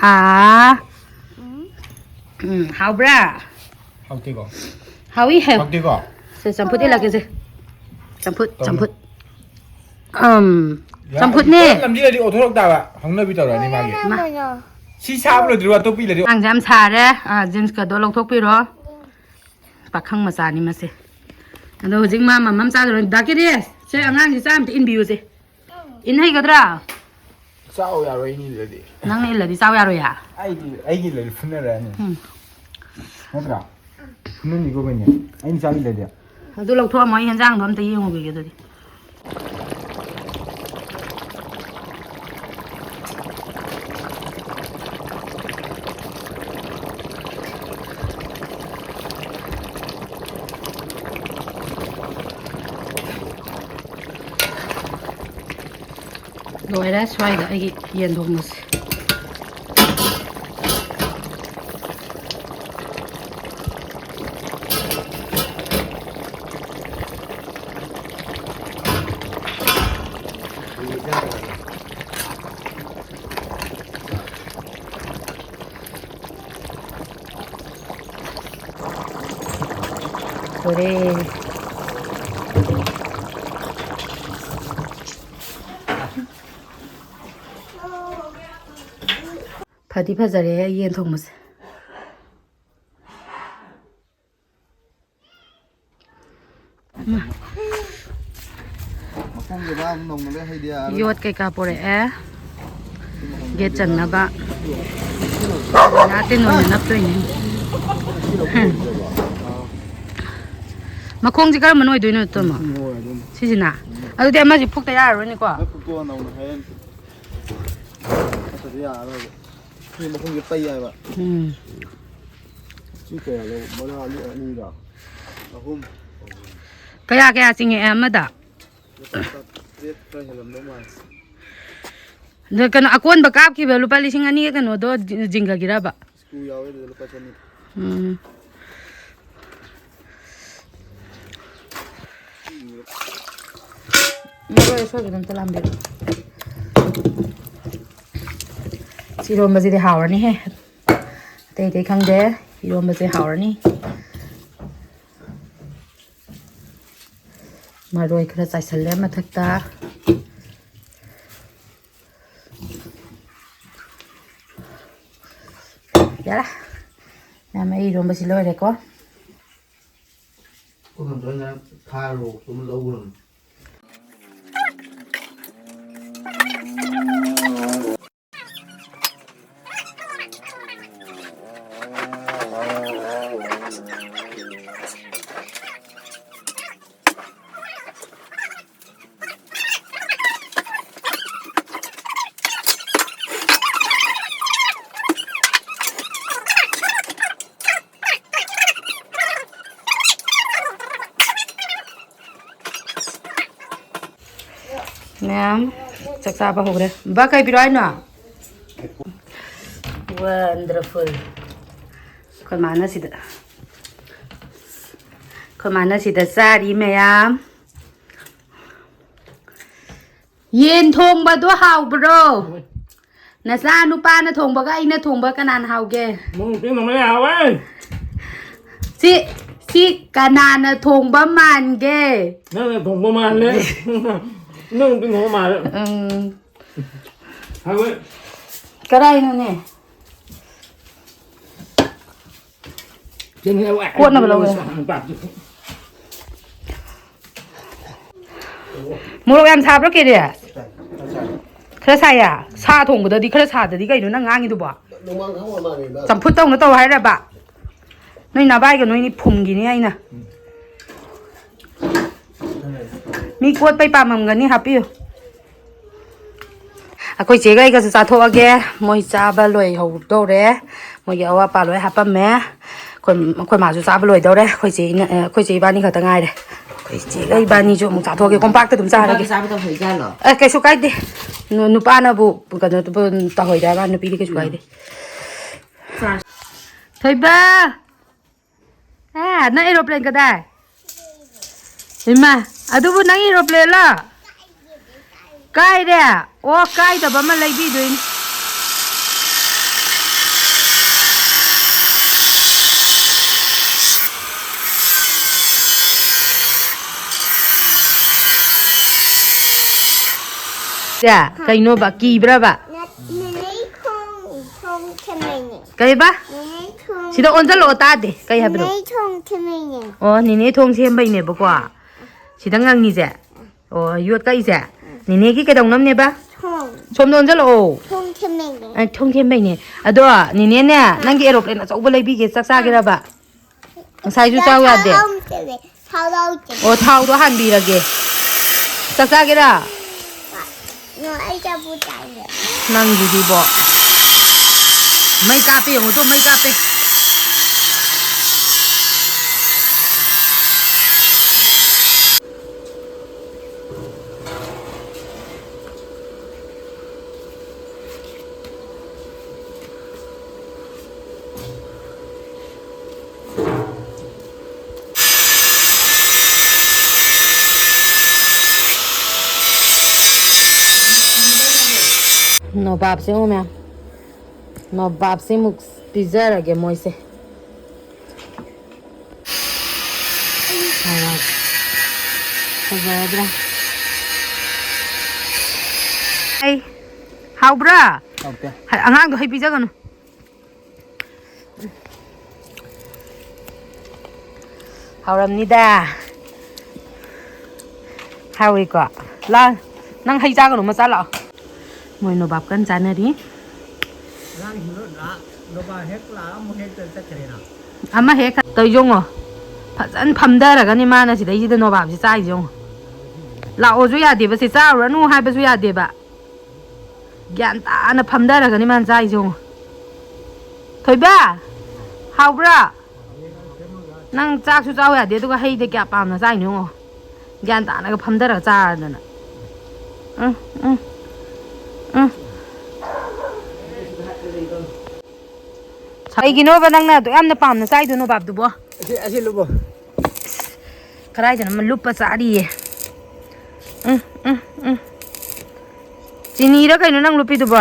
ꯑꯥ꯫ ꯎꯝ, ꯍꯥꯎꯕ꯭ꯔꯥ? ꯍꯥꯎꯇꯦꯀꯣ? ꯍꯥꯎꯏ, ꯍꯥꯎ꯫ ꯍꯥꯎꯇꯦꯀꯣ? ꯁꯦ, ꯆꯝꯐꯨꯠ ꯏꯜꯂꯛꯀꯦꯁꯦ꯫ ꯆꯝꯐꯨꯠ, ꯇꯧꯔꯣ꯫ ꯆꯝꯐꯨꯠ꯫ ꯎꯝ, ꯌꯥ, ꯆꯝꯐꯨꯠꯅꯦ꯫ ꯐꯖꯅ ꯅꯝꯁꯤꯜꯂꯗꯤ ꯑꯣꯊꯣꯔꯛ ꯇꯥꯕ꯫ ꯍꯧꯅꯕꯤ ꯇꯧꯔꯛꯑꯅꯤ ꯃꯥꯒꯤ꯫ ꯁꯤ ꯁꯥꯕ ꯂꯣꯏꯗ꯭ꯔꯤꯕ ꯑꯇꯣꯞꯄ ꯏꯜꯂꯗꯤ꯫ ꯑꯉꯥꯡꯁꯦ ꯌꯥꯝ ꯁꯥꯔꯦ꯫ ꯑꯥ, ꯖꯤꯟꯁꯀꯗꯣ ꯂꯧꯊꯣꯛꯄꯤꯔꯣ꯫ ꯄꯥꯈꯪ ꯃꯆꯥꯅꯤ ꯃꯁꯦ꯫ ꯑꯗꯣ ꯍꯧꯖꯤꯛ ꯃꯥ ꯃꯃꯝ ꯆꯥꯗꯧꯔꯅꯤ꯫ ꯗꯥ ꯀꯤꯔꯤꯁ, ꯁꯦ ꯑꯉꯥꯡꯁꯦ ꯆꯥ ꯑꯝꯇ ꯏꯟꯕꯤꯌꯨꯁꯦ꯫ ꯏꯟ ꯍꯩꯒꯗ꯭ꯔꯥ? ꯆꯥꯎ ꯌꯥꯔꯣꯏ ꯑꯩꯅ ꯏꯜꯂꯗꯤ꯫ ꯅꯪꯅ ꯏꯜꯂꯗꯤ ꯆꯥꯎ ꯌꯥꯔꯣꯏꯌꯦ? ꯑꯩꯗꯤ ꯑꯩꯒꯤ ꯏꯜꯂꯗꯤ ꯐꯨꯅꯔꯛꯑꯅꯤ꯫ ꯎꯝ꯫ ꯅꯠꯇ꯭ꯔꯥ? ꯐꯨꯅꯅꯤꯀꯣ ꯀꯩꯅꯣ꯫ ꯑꯩꯅ ꯆꯥ ꯏꯜꯂꯗꯤ꯫ ꯑꯗꯨ ꯂꯧꯊꯣꯛꯑꯝꯃꯣ, ꯑꯩ ꯍꯦꯟꯖꯥꯡꯗꯣ ꯑꯝꯇ ꯌꯦꯡꯉꯨꯈꯤꯒꯦ ꯑꯗꯨꯗꯤ꯫ ꯂꯣꯏꯔꯦ ꯁ꯭ꯋꯥꯏꯗ ꯑꯩꯒꯤ ꯌꯦꯟ ꯊꯣꯡꯕꯁꯦ꯫ ꯂꯣꯏꯔꯦ꯫ ꯐꯗꯤ ꯐꯖꯔꯦ ꯌꯦꯟ ꯊꯣꯡꯕꯁꯦ꯫ ꯃꯈꯣꯡꯁꯦ ꯃꯥ ꯑꯃꯨꯛ ꯅꯧꯅ ꯂꯣꯏ ꯍꯩꯗ ꯌꯥꯔꯣꯏ꯫ ꯌꯣꯠ ꯀꯩꯀꯥ ꯄꯨꯔꯛꯑꯦ꯫ ꯒꯦꯠ ꯆꯟꯅꯕ꯫ ꯐꯖꯅ ꯇꯤꯟ ꯑꯣꯏꯅ ꯅꯞꯇꯣꯏꯅꯦ꯫ ꯃꯈꯣꯡꯁꯦ ꯀꯔꯝꯕꯅ ꯑꯣꯏꯗꯣꯏꯅꯣ, ꯇꯣꯃꯣ? ꯁꯤꯁꯤꯅ? ꯑꯗꯨꯗꯤ ꯑꯃꯁꯦ ꯐꯨꯛꯇ ꯌꯥꯔꯔꯣꯏꯅꯦꯀꯣ? ꯐꯨꯛꯇꯣꯛꯑ ꯅꯧꯅ ꯍꯩꯔꯅꯤ꯫ ꯅꯠꯇ꯭ꯔꯗꯤ ꯌꯥꯔꯔꯣꯏꯕ꯫ ꯁꯤ ꯃꯈꯣꯡꯁꯦ ꯄꯩ ꯍꯥꯏꯕ꯫ ꯎꯝ꯫ ꯁꯤ ꯀꯌꯥ ꯂꯧ? ꯃꯅꯥ ꯑꯅꯤ, ꯑꯅꯤꯔꯥ? ꯑꯍꯨꯝ꯫ ꯀꯌꯥ ꯀꯌꯥ ꯆꯤꯡꯉꯛꯑꯦ ꯑꯃꯗ? ꯂꯨꯄꯥ ꯆꯥꯇ꯭ꯔꯦꯠ ꯈꯔ ꯍꯦꯜꯂꯝꯗꯧ ꯃꯥꯜꯂꯦ꯫ ꯑꯗ ꯀꯩꯅꯣ, ꯑꯀꯣꯟꯕ ꯀꯥꯞꯈꯤꯕ ꯂꯨꯄꯥ ꯂꯤꯁꯤꯡ ꯑꯅꯤꯒ ꯀꯩꯅꯣꯗꯣ ꯖꯤ-, ꯖꯤꯡꯒꯒꯤꯔꯕ? ꯁ꯭ꯀ꯭ꯔꯨ ꯌꯥꯎꯋꯦ ꯑꯗꯨꯗ ꯂꯨꯄꯥ ꯆꯅꯤ꯫ ꯎꯝ꯫ ꯃꯔꯣꯏ ꯑꯁꯣꯏꯕꯗꯣ ꯑꯝꯇ ꯂꯥꯝꯕꯤꯔꯣ꯫ ꯁꯤ ꯏꯔꯣꯝꯕꯁꯤꯗꯤ ꯍꯥꯎꯔꯅꯤꯍꯦ꯫ ꯑꯇꯩ ꯑꯇꯩ ꯈꯪꯗꯦ꯫ ꯏꯔꯣꯝꯕꯁꯦ ꯍꯥꯎꯔꯅꯤ꯫ ꯃꯔꯣꯏ ꯈꯔ ꯆꯥꯏꯁꯜꯂꯦ ꯃꯊꯛꯇ꯫ ꯌꯥꯔꯦ꯫ ꯃꯌꯥꯝ, ꯑꯩ ꯏꯔꯣꯝꯕꯁꯤ ꯂꯣꯏꯔꯦꯀꯣ꯫ ꯈꯨꯗꯣꯟꯗꯣ ꯑꯩꯅ ꯊꯥꯔꯣ ꯑꯗꯨꯝ ꯂꯧꯈ꯭ꯔꯕꯅꯤ꯫ ꯃꯌꯥꯝ ꯆꯥꯛ ꯆꯥꯕ ꯍꯧꯈ꯭ꯔꯦ꯫ ꯕꯥ, ꯀꯩ ꯄꯤꯔꯛꯑꯣ ꯍꯥꯏꯅꯣ? ꯋꯟꯗꯔꯐꯨꯜ꯫ ꯑꯩꯈꯣꯏ ꯃꯥꯅ ꯁꯤꯗ, ꯑꯩꯈꯣꯏ ꯃꯥꯅ ꯁꯤꯗ ꯆꯥꯔꯤ ꯃꯌꯥꯝ꯫ ꯌꯦꯟ ꯊꯣꯡꯕꯗꯣ ꯍꯥꯎꯕ꯭ꯔꯣ? ꯍꯥꯎꯋꯦ꯫ ꯅꯆꯥ ꯅꯨꯄꯥꯅ ꯊꯣꯡꯕꯒ ꯑꯩꯅ ꯊꯣꯡꯕ ꯀꯅꯥꯅ ꯍꯥꯎꯒꯦ? ꯅꯪ ꯅꯨꯄꯤ ꯊꯣꯡꯕꯅ ꯍꯥꯎꯋꯦ꯫ ꯁꯤ, ꯁꯤ ꯀꯅꯥꯅ ꯊꯣꯡꯕ ꯃꯥꯟꯒꯦ? ꯅꯪꯅ ꯊꯣꯡꯕ ꯃꯥꯜꯂꯦ꯫ ꯅꯪ ꯅꯨꯄꯤ ꯊꯣꯡꯕ ꯃꯥꯜꯂꯦ꯫ ꯎꯝ꯫ ꯍꯥꯎꯋꯦ꯫ ꯀꯗꯥꯏꯅꯣꯅꯦ? ꯀꯣꯠꯅꯕ ꯂꯧꯋꯦ꯫ ꯃꯣꯔꯣꯛ ꯌꯥꯝ ꯁꯥꯕ꯭ꯔꯣ, ꯀꯦꯔꯤ? ꯈꯔ ꯁꯥꯏꯌꯦ? ꯁꯥ ꯊꯣꯡꯕꯗꯗꯤ ꯈꯔ ꯁꯥꯗꯗꯤ ꯀꯩꯅꯣ ꯅꯪ ꯉꯥꯡꯉꯤꯗꯨꯕꯣ? ꯆꯝꯐꯨꯠ ꯇꯧꯅ ꯇꯧ ꯍꯥꯏꯔꯕ? ꯅꯣꯏ ꯅꯕꯥꯏꯒ ꯅꯣꯏꯅꯤ ꯐꯨꯝꯈꯤꯅꯤ ꯑꯩꯅ꯫ ꯃꯤ ꯀꯣꯠꯄꯩ ꯄꯥꯝꯃꯝꯒꯅꯤ, ꯍꯥꯞꯄꯤꯌꯨ꯫ ꯑꯩꯈꯣꯏ ꯆꯦꯒ ꯑꯩꯒꯁꯨ ꯆꯥꯊꯣꯛꯑꯒꯦ꯫ ꯃꯣꯏ ꯆꯥꯕ ꯂꯣꯏꯍꯧꯗꯧꯔꯦ꯫ ꯃꯣꯏꯒꯤ ꯑꯋꯥꯠ ꯑꯄꯥ ꯂꯣꯏ ꯍꯥꯞꯄꯝꯃꯦ꯫ ꯑꯩꯈꯣꯏ, ꯑꯩꯈꯣꯏ ꯃꯥꯁꯨ ꯆꯥꯕ ꯂꯣꯏꯗꯧꯔꯦ꯫ ꯑꯩꯈꯣꯏ ꯆꯦ ꯏꯅ-, ꯑꯩꯈꯣꯏ ꯆꯦ ꯏꯕꯥꯅꯤ ꯈꯛꯇ ꯉꯥꯏꯔꯦ꯫ ꯑꯩꯈꯣꯏ ꯆꯦꯒ ꯏꯕꯥꯅꯤꯁꯨ ꯑꯃꯨꯛ ꯆꯥꯊꯣꯛꯑꯒꯦ꯫ ꯀꯣꯝꯄꯥꯛꯇ ꯑꯗꯨꯝ ꯆꯥꯔꯒꯦ꯫ ꯀꯣꯝꯄꯥꯛꯇ ꯆꯥꯕ ꯇꯧꯁꯜꯂꯤꯖꯥꯠꯂꯣ? ꯑꯦ, ꯀꯩꯁꯨ ꯀꯥꯏꯗꯦ꯫ ꯅꯨ-, ꯅꯨꯄꯥꯅꯕꯨ ꯀꯩꯅꯣ ꯇꯧꯍꯣꯏꯗ ꯍꯥꯏꯕ, ꯅꯨꯄꯤꯗꯤ ꯀꯩꯁꯨ ꯀꯥꯏꯗꯦ꯫ ꯊꯣꯏꯕ! ꯑꯦ, ꯅꯪ aeroplane ꯀꯗꯥꯏ? ꯏꯃꯥ, ꯑꯗꯨꯕꯨ ꯅꯪ aeroplane ꯂꯣ? ꯀꯥꯏꯔꯦ? ꯑꯣ, ꯀꯥꯏꯗꯕ ꯑꯃ ꯂꯩꯕꯤꯗꯣꯏꯅꯤ꯫ ꯁꯦ, ꯀꯩꯅꯣꯕ? ꯀꯤꯕ꯭ꯔꯕ? ꯅꯦꯅꯦ ꯊꯣꯡ, ꯊꯣꯡ ꯊꯦꯝꯃꯩꯅꯦ꯫ ꯀꯩꯕ? ꯅꯦꯅꯦ ꯊꯣꯡ ꯁꯤꯗ ꯑꯣꯟꯁꯤꯜꯂꯛꯑꯣ, ꯇꯥꯗꯦ꯫ ꯀꯩ ꯍꯥꯏꯕꯅꯣ? ꯅꯦꯅꯦ ꯊꯣꯡ ꯊꯦꯝꯃꯩꯅꯦ꯫ ꯑꯣ, ꯅꯦꯅꯦ ꯊꯣꯡ ꯁꯦꯝꯕꯩꯅꯦꯕꯀꯣ꯫ ꯁꯤꯗ ꯉꯪꯉꯤꯁꯦ꯫ ꯑꯣ, ꯌꯣꯠ ꯀꯛꯏꯁꯦ꯫ ꯅꯦꯅꯦꯒꯤ ꯀꯩꯗꯧꯅꯕꯅꯦꯕ? ꯊꯣꯡ꯫ ꯁꯣꯝꯗ ꯑꯣꯟꯁꯤꯜꯂꯛꯑꯣ꯫ ꯊꯣꯡ ꯊꯦꯝꯃꯩꯅꯦ꯫ ꯑ, ꯊꯣꯡ ꯊꯦꯝꯕꯩꯅꯦ꯫ ꯑꯗꯣ, ꯅꯦꯅꯦꯅꯦ, ꯅꯪꯒꯤ aeroplane ꯑꯆꯧꯕ ꯂꯩꯕꯤꯒꯦ, ꯆꯥꯛ ꯆꯥꯒꯦꯔꯕ? ꯉꯁꯥꯏꯁꯨ ꯆꯥꯎ ꯌꯥꯗꯦ꯫ ꯊꯥꯎ ꯌꯥꯎꯗꯦ꯫ ꯊꯥꯎ ꯌꯥꯎꯗꯦ꯫ ꯑꯣ, ꯊꯥꯎꯗꯣ ꯍꯥꯟꯕꯤꯔꯒꯦ꯫ ꯆꯥꯛ ꯆꯥꯒꯦꯔꯥ? ꯅꯣ, ꯑꯩ ꯆꯥꯄꯣꯠ ꯆꯥꯏꯌꯦ꯫ ꯅꯪꯒꯤꯗꯤꯕꯣ꯫ ꯃꯩ ꯀꯥꯞꯄꯦ ꯌꯦꯡꯉꯨ ꯇꯨ, ꯃꯩ ꯀꯥꯞꯄꯦ꯫ ꯅꯣꯕꯥꯞꯁꯦ ꯑꯃꯨꯛ ꯃꯌꯥꯝ, ꯅꯣꯕꯥꯞꯁꯦ ꯑꯃꯨꯛ ꯄꯤꯖꯔꯒꯦ ꯃꯣꯏꯁꯦ꯫ ꯐꯖꯔꯗ꯭ꯔꯥ? ꯑꯩ, ꯍꯥꯎꯕ꯭ꯔꯥ? ꯍꯥꯎꯇꯦ꯫ ꯍ-, ꯑꯉꯥꯡꯗꯣ ꯍꯩ ꯄꯤꯖꯒꯅꯨ꯫ ꯍꯥꯎꯔꯝꯅꯤꯗ꯫ ꯍꯥꯎꯏꯀꯣ꯫ ꯂꯥ, ꯅꯪ ꯍꯩ ꯆꯥꯒꯅꯨ, ꯃꯆꯥ ꯂꯥꯛꯑꯣ꯫ ꯃꯣꯏ ꯅꯣꯕꯥꯞ ꯀꯟꯅ ꯆꯥꯅꯔꯤ꯫ ꯑꯉꯥꯡꯁꯤꯡꯗꯣ ꯂꯥꯛ-, ꯅꯣꯕꯥꯞ ꯍꯦꯛ ꯂꯥꯛꯑ ꯑꯃꯨꯛ ꯍꯦꯛꯇ ꯆꯠꯈ꯭ꯔꯦꯅ꯫ ꯑꯃ ꯍꯦꯛ ꯇꯧ ꯌꯦꯡꯉꯣ꯫ ꯐꯖꯅ ꯐꯝꯊꯔꯒꯅꯤ ꯃꯥꯅ ꯁꯤꯗꯩꯁꯤꯗ ꯅꯣꯕꯥꯞꯁꯤ ꯆꯥꯏꯁꯦ ꯌꯦꯡꯉꯣ꯫ ꯂꯥꯛꯑꯣꯁꯨ ꯌꯥꯗꯦꯕ, ꯁꯤ ꯆꯥꯔꯨꯔꯅꯨ ꯍꯥꯏꯕꯁꯨ ꯌꯥꯗꯦꯕ꯫ ꯒ꯭ꯌꯥꯟ ꯇꯥꯅ ꯐꯝꯊꯔꯒꯅꯤ ꯃꯥꯅ ꯆꯥꯏꯁꯦ ꯌꯦꯡꯉꯣ꯫ ꯊꯣꯏꯕ! ꯍꯥꯎꯕ꯭ꯔꯥ? ꯅꯪ ꯆꯥꯛꯁꯨ ꯆꯥꯎ ꯌꯥꯗꯦ, ꯑꯗꯨꯒ ꯍꯩꯗ ꯀꯌꯥ ꯄꯥꯝꯅ ꯆꯥꯏꯅꯣ ꯌꯦꯡꯉꯣ꯫ ꯒ꯭ꯌꯥꯟ ꯇꯥꯅꯒ ꯐꯝꯊꯔꯒ ꯆꯥꯔꯗꯅ꯫ ꯎꯝ, ꯎꯝ, ꯎꯝ꯫ ꯀꯩꯒꯤꯅꯣꯕ ꯅꯪꯅ ꯑꯗꯨꯛ ꯌꯥꯝꯅ ꯄꯥꯝꯅ ꯆꯥꯏꯗꯣ ꯅꯣꯕꯥꯞꯇꯨꯕꯣ? ꯑꯁꯤ, ꯑꯁꯤ ꯂꯨꯕꯣ꯫ ꯀꯗꯥꯏꯗꯅꯣ ꯑꯃ ꯂꯨꯞꯄ ꯆꯥꯔꯤꯌꯦ꯫ ꯎꯝ, ꯎꯝ, ꯎꯝ꯫ ꯆꯤꯅꯤꯔ ꯀꯩꯅꯣ ꯅꯪ ꯂꯨꯞꯄꯤꯗꯨꯕꯣ?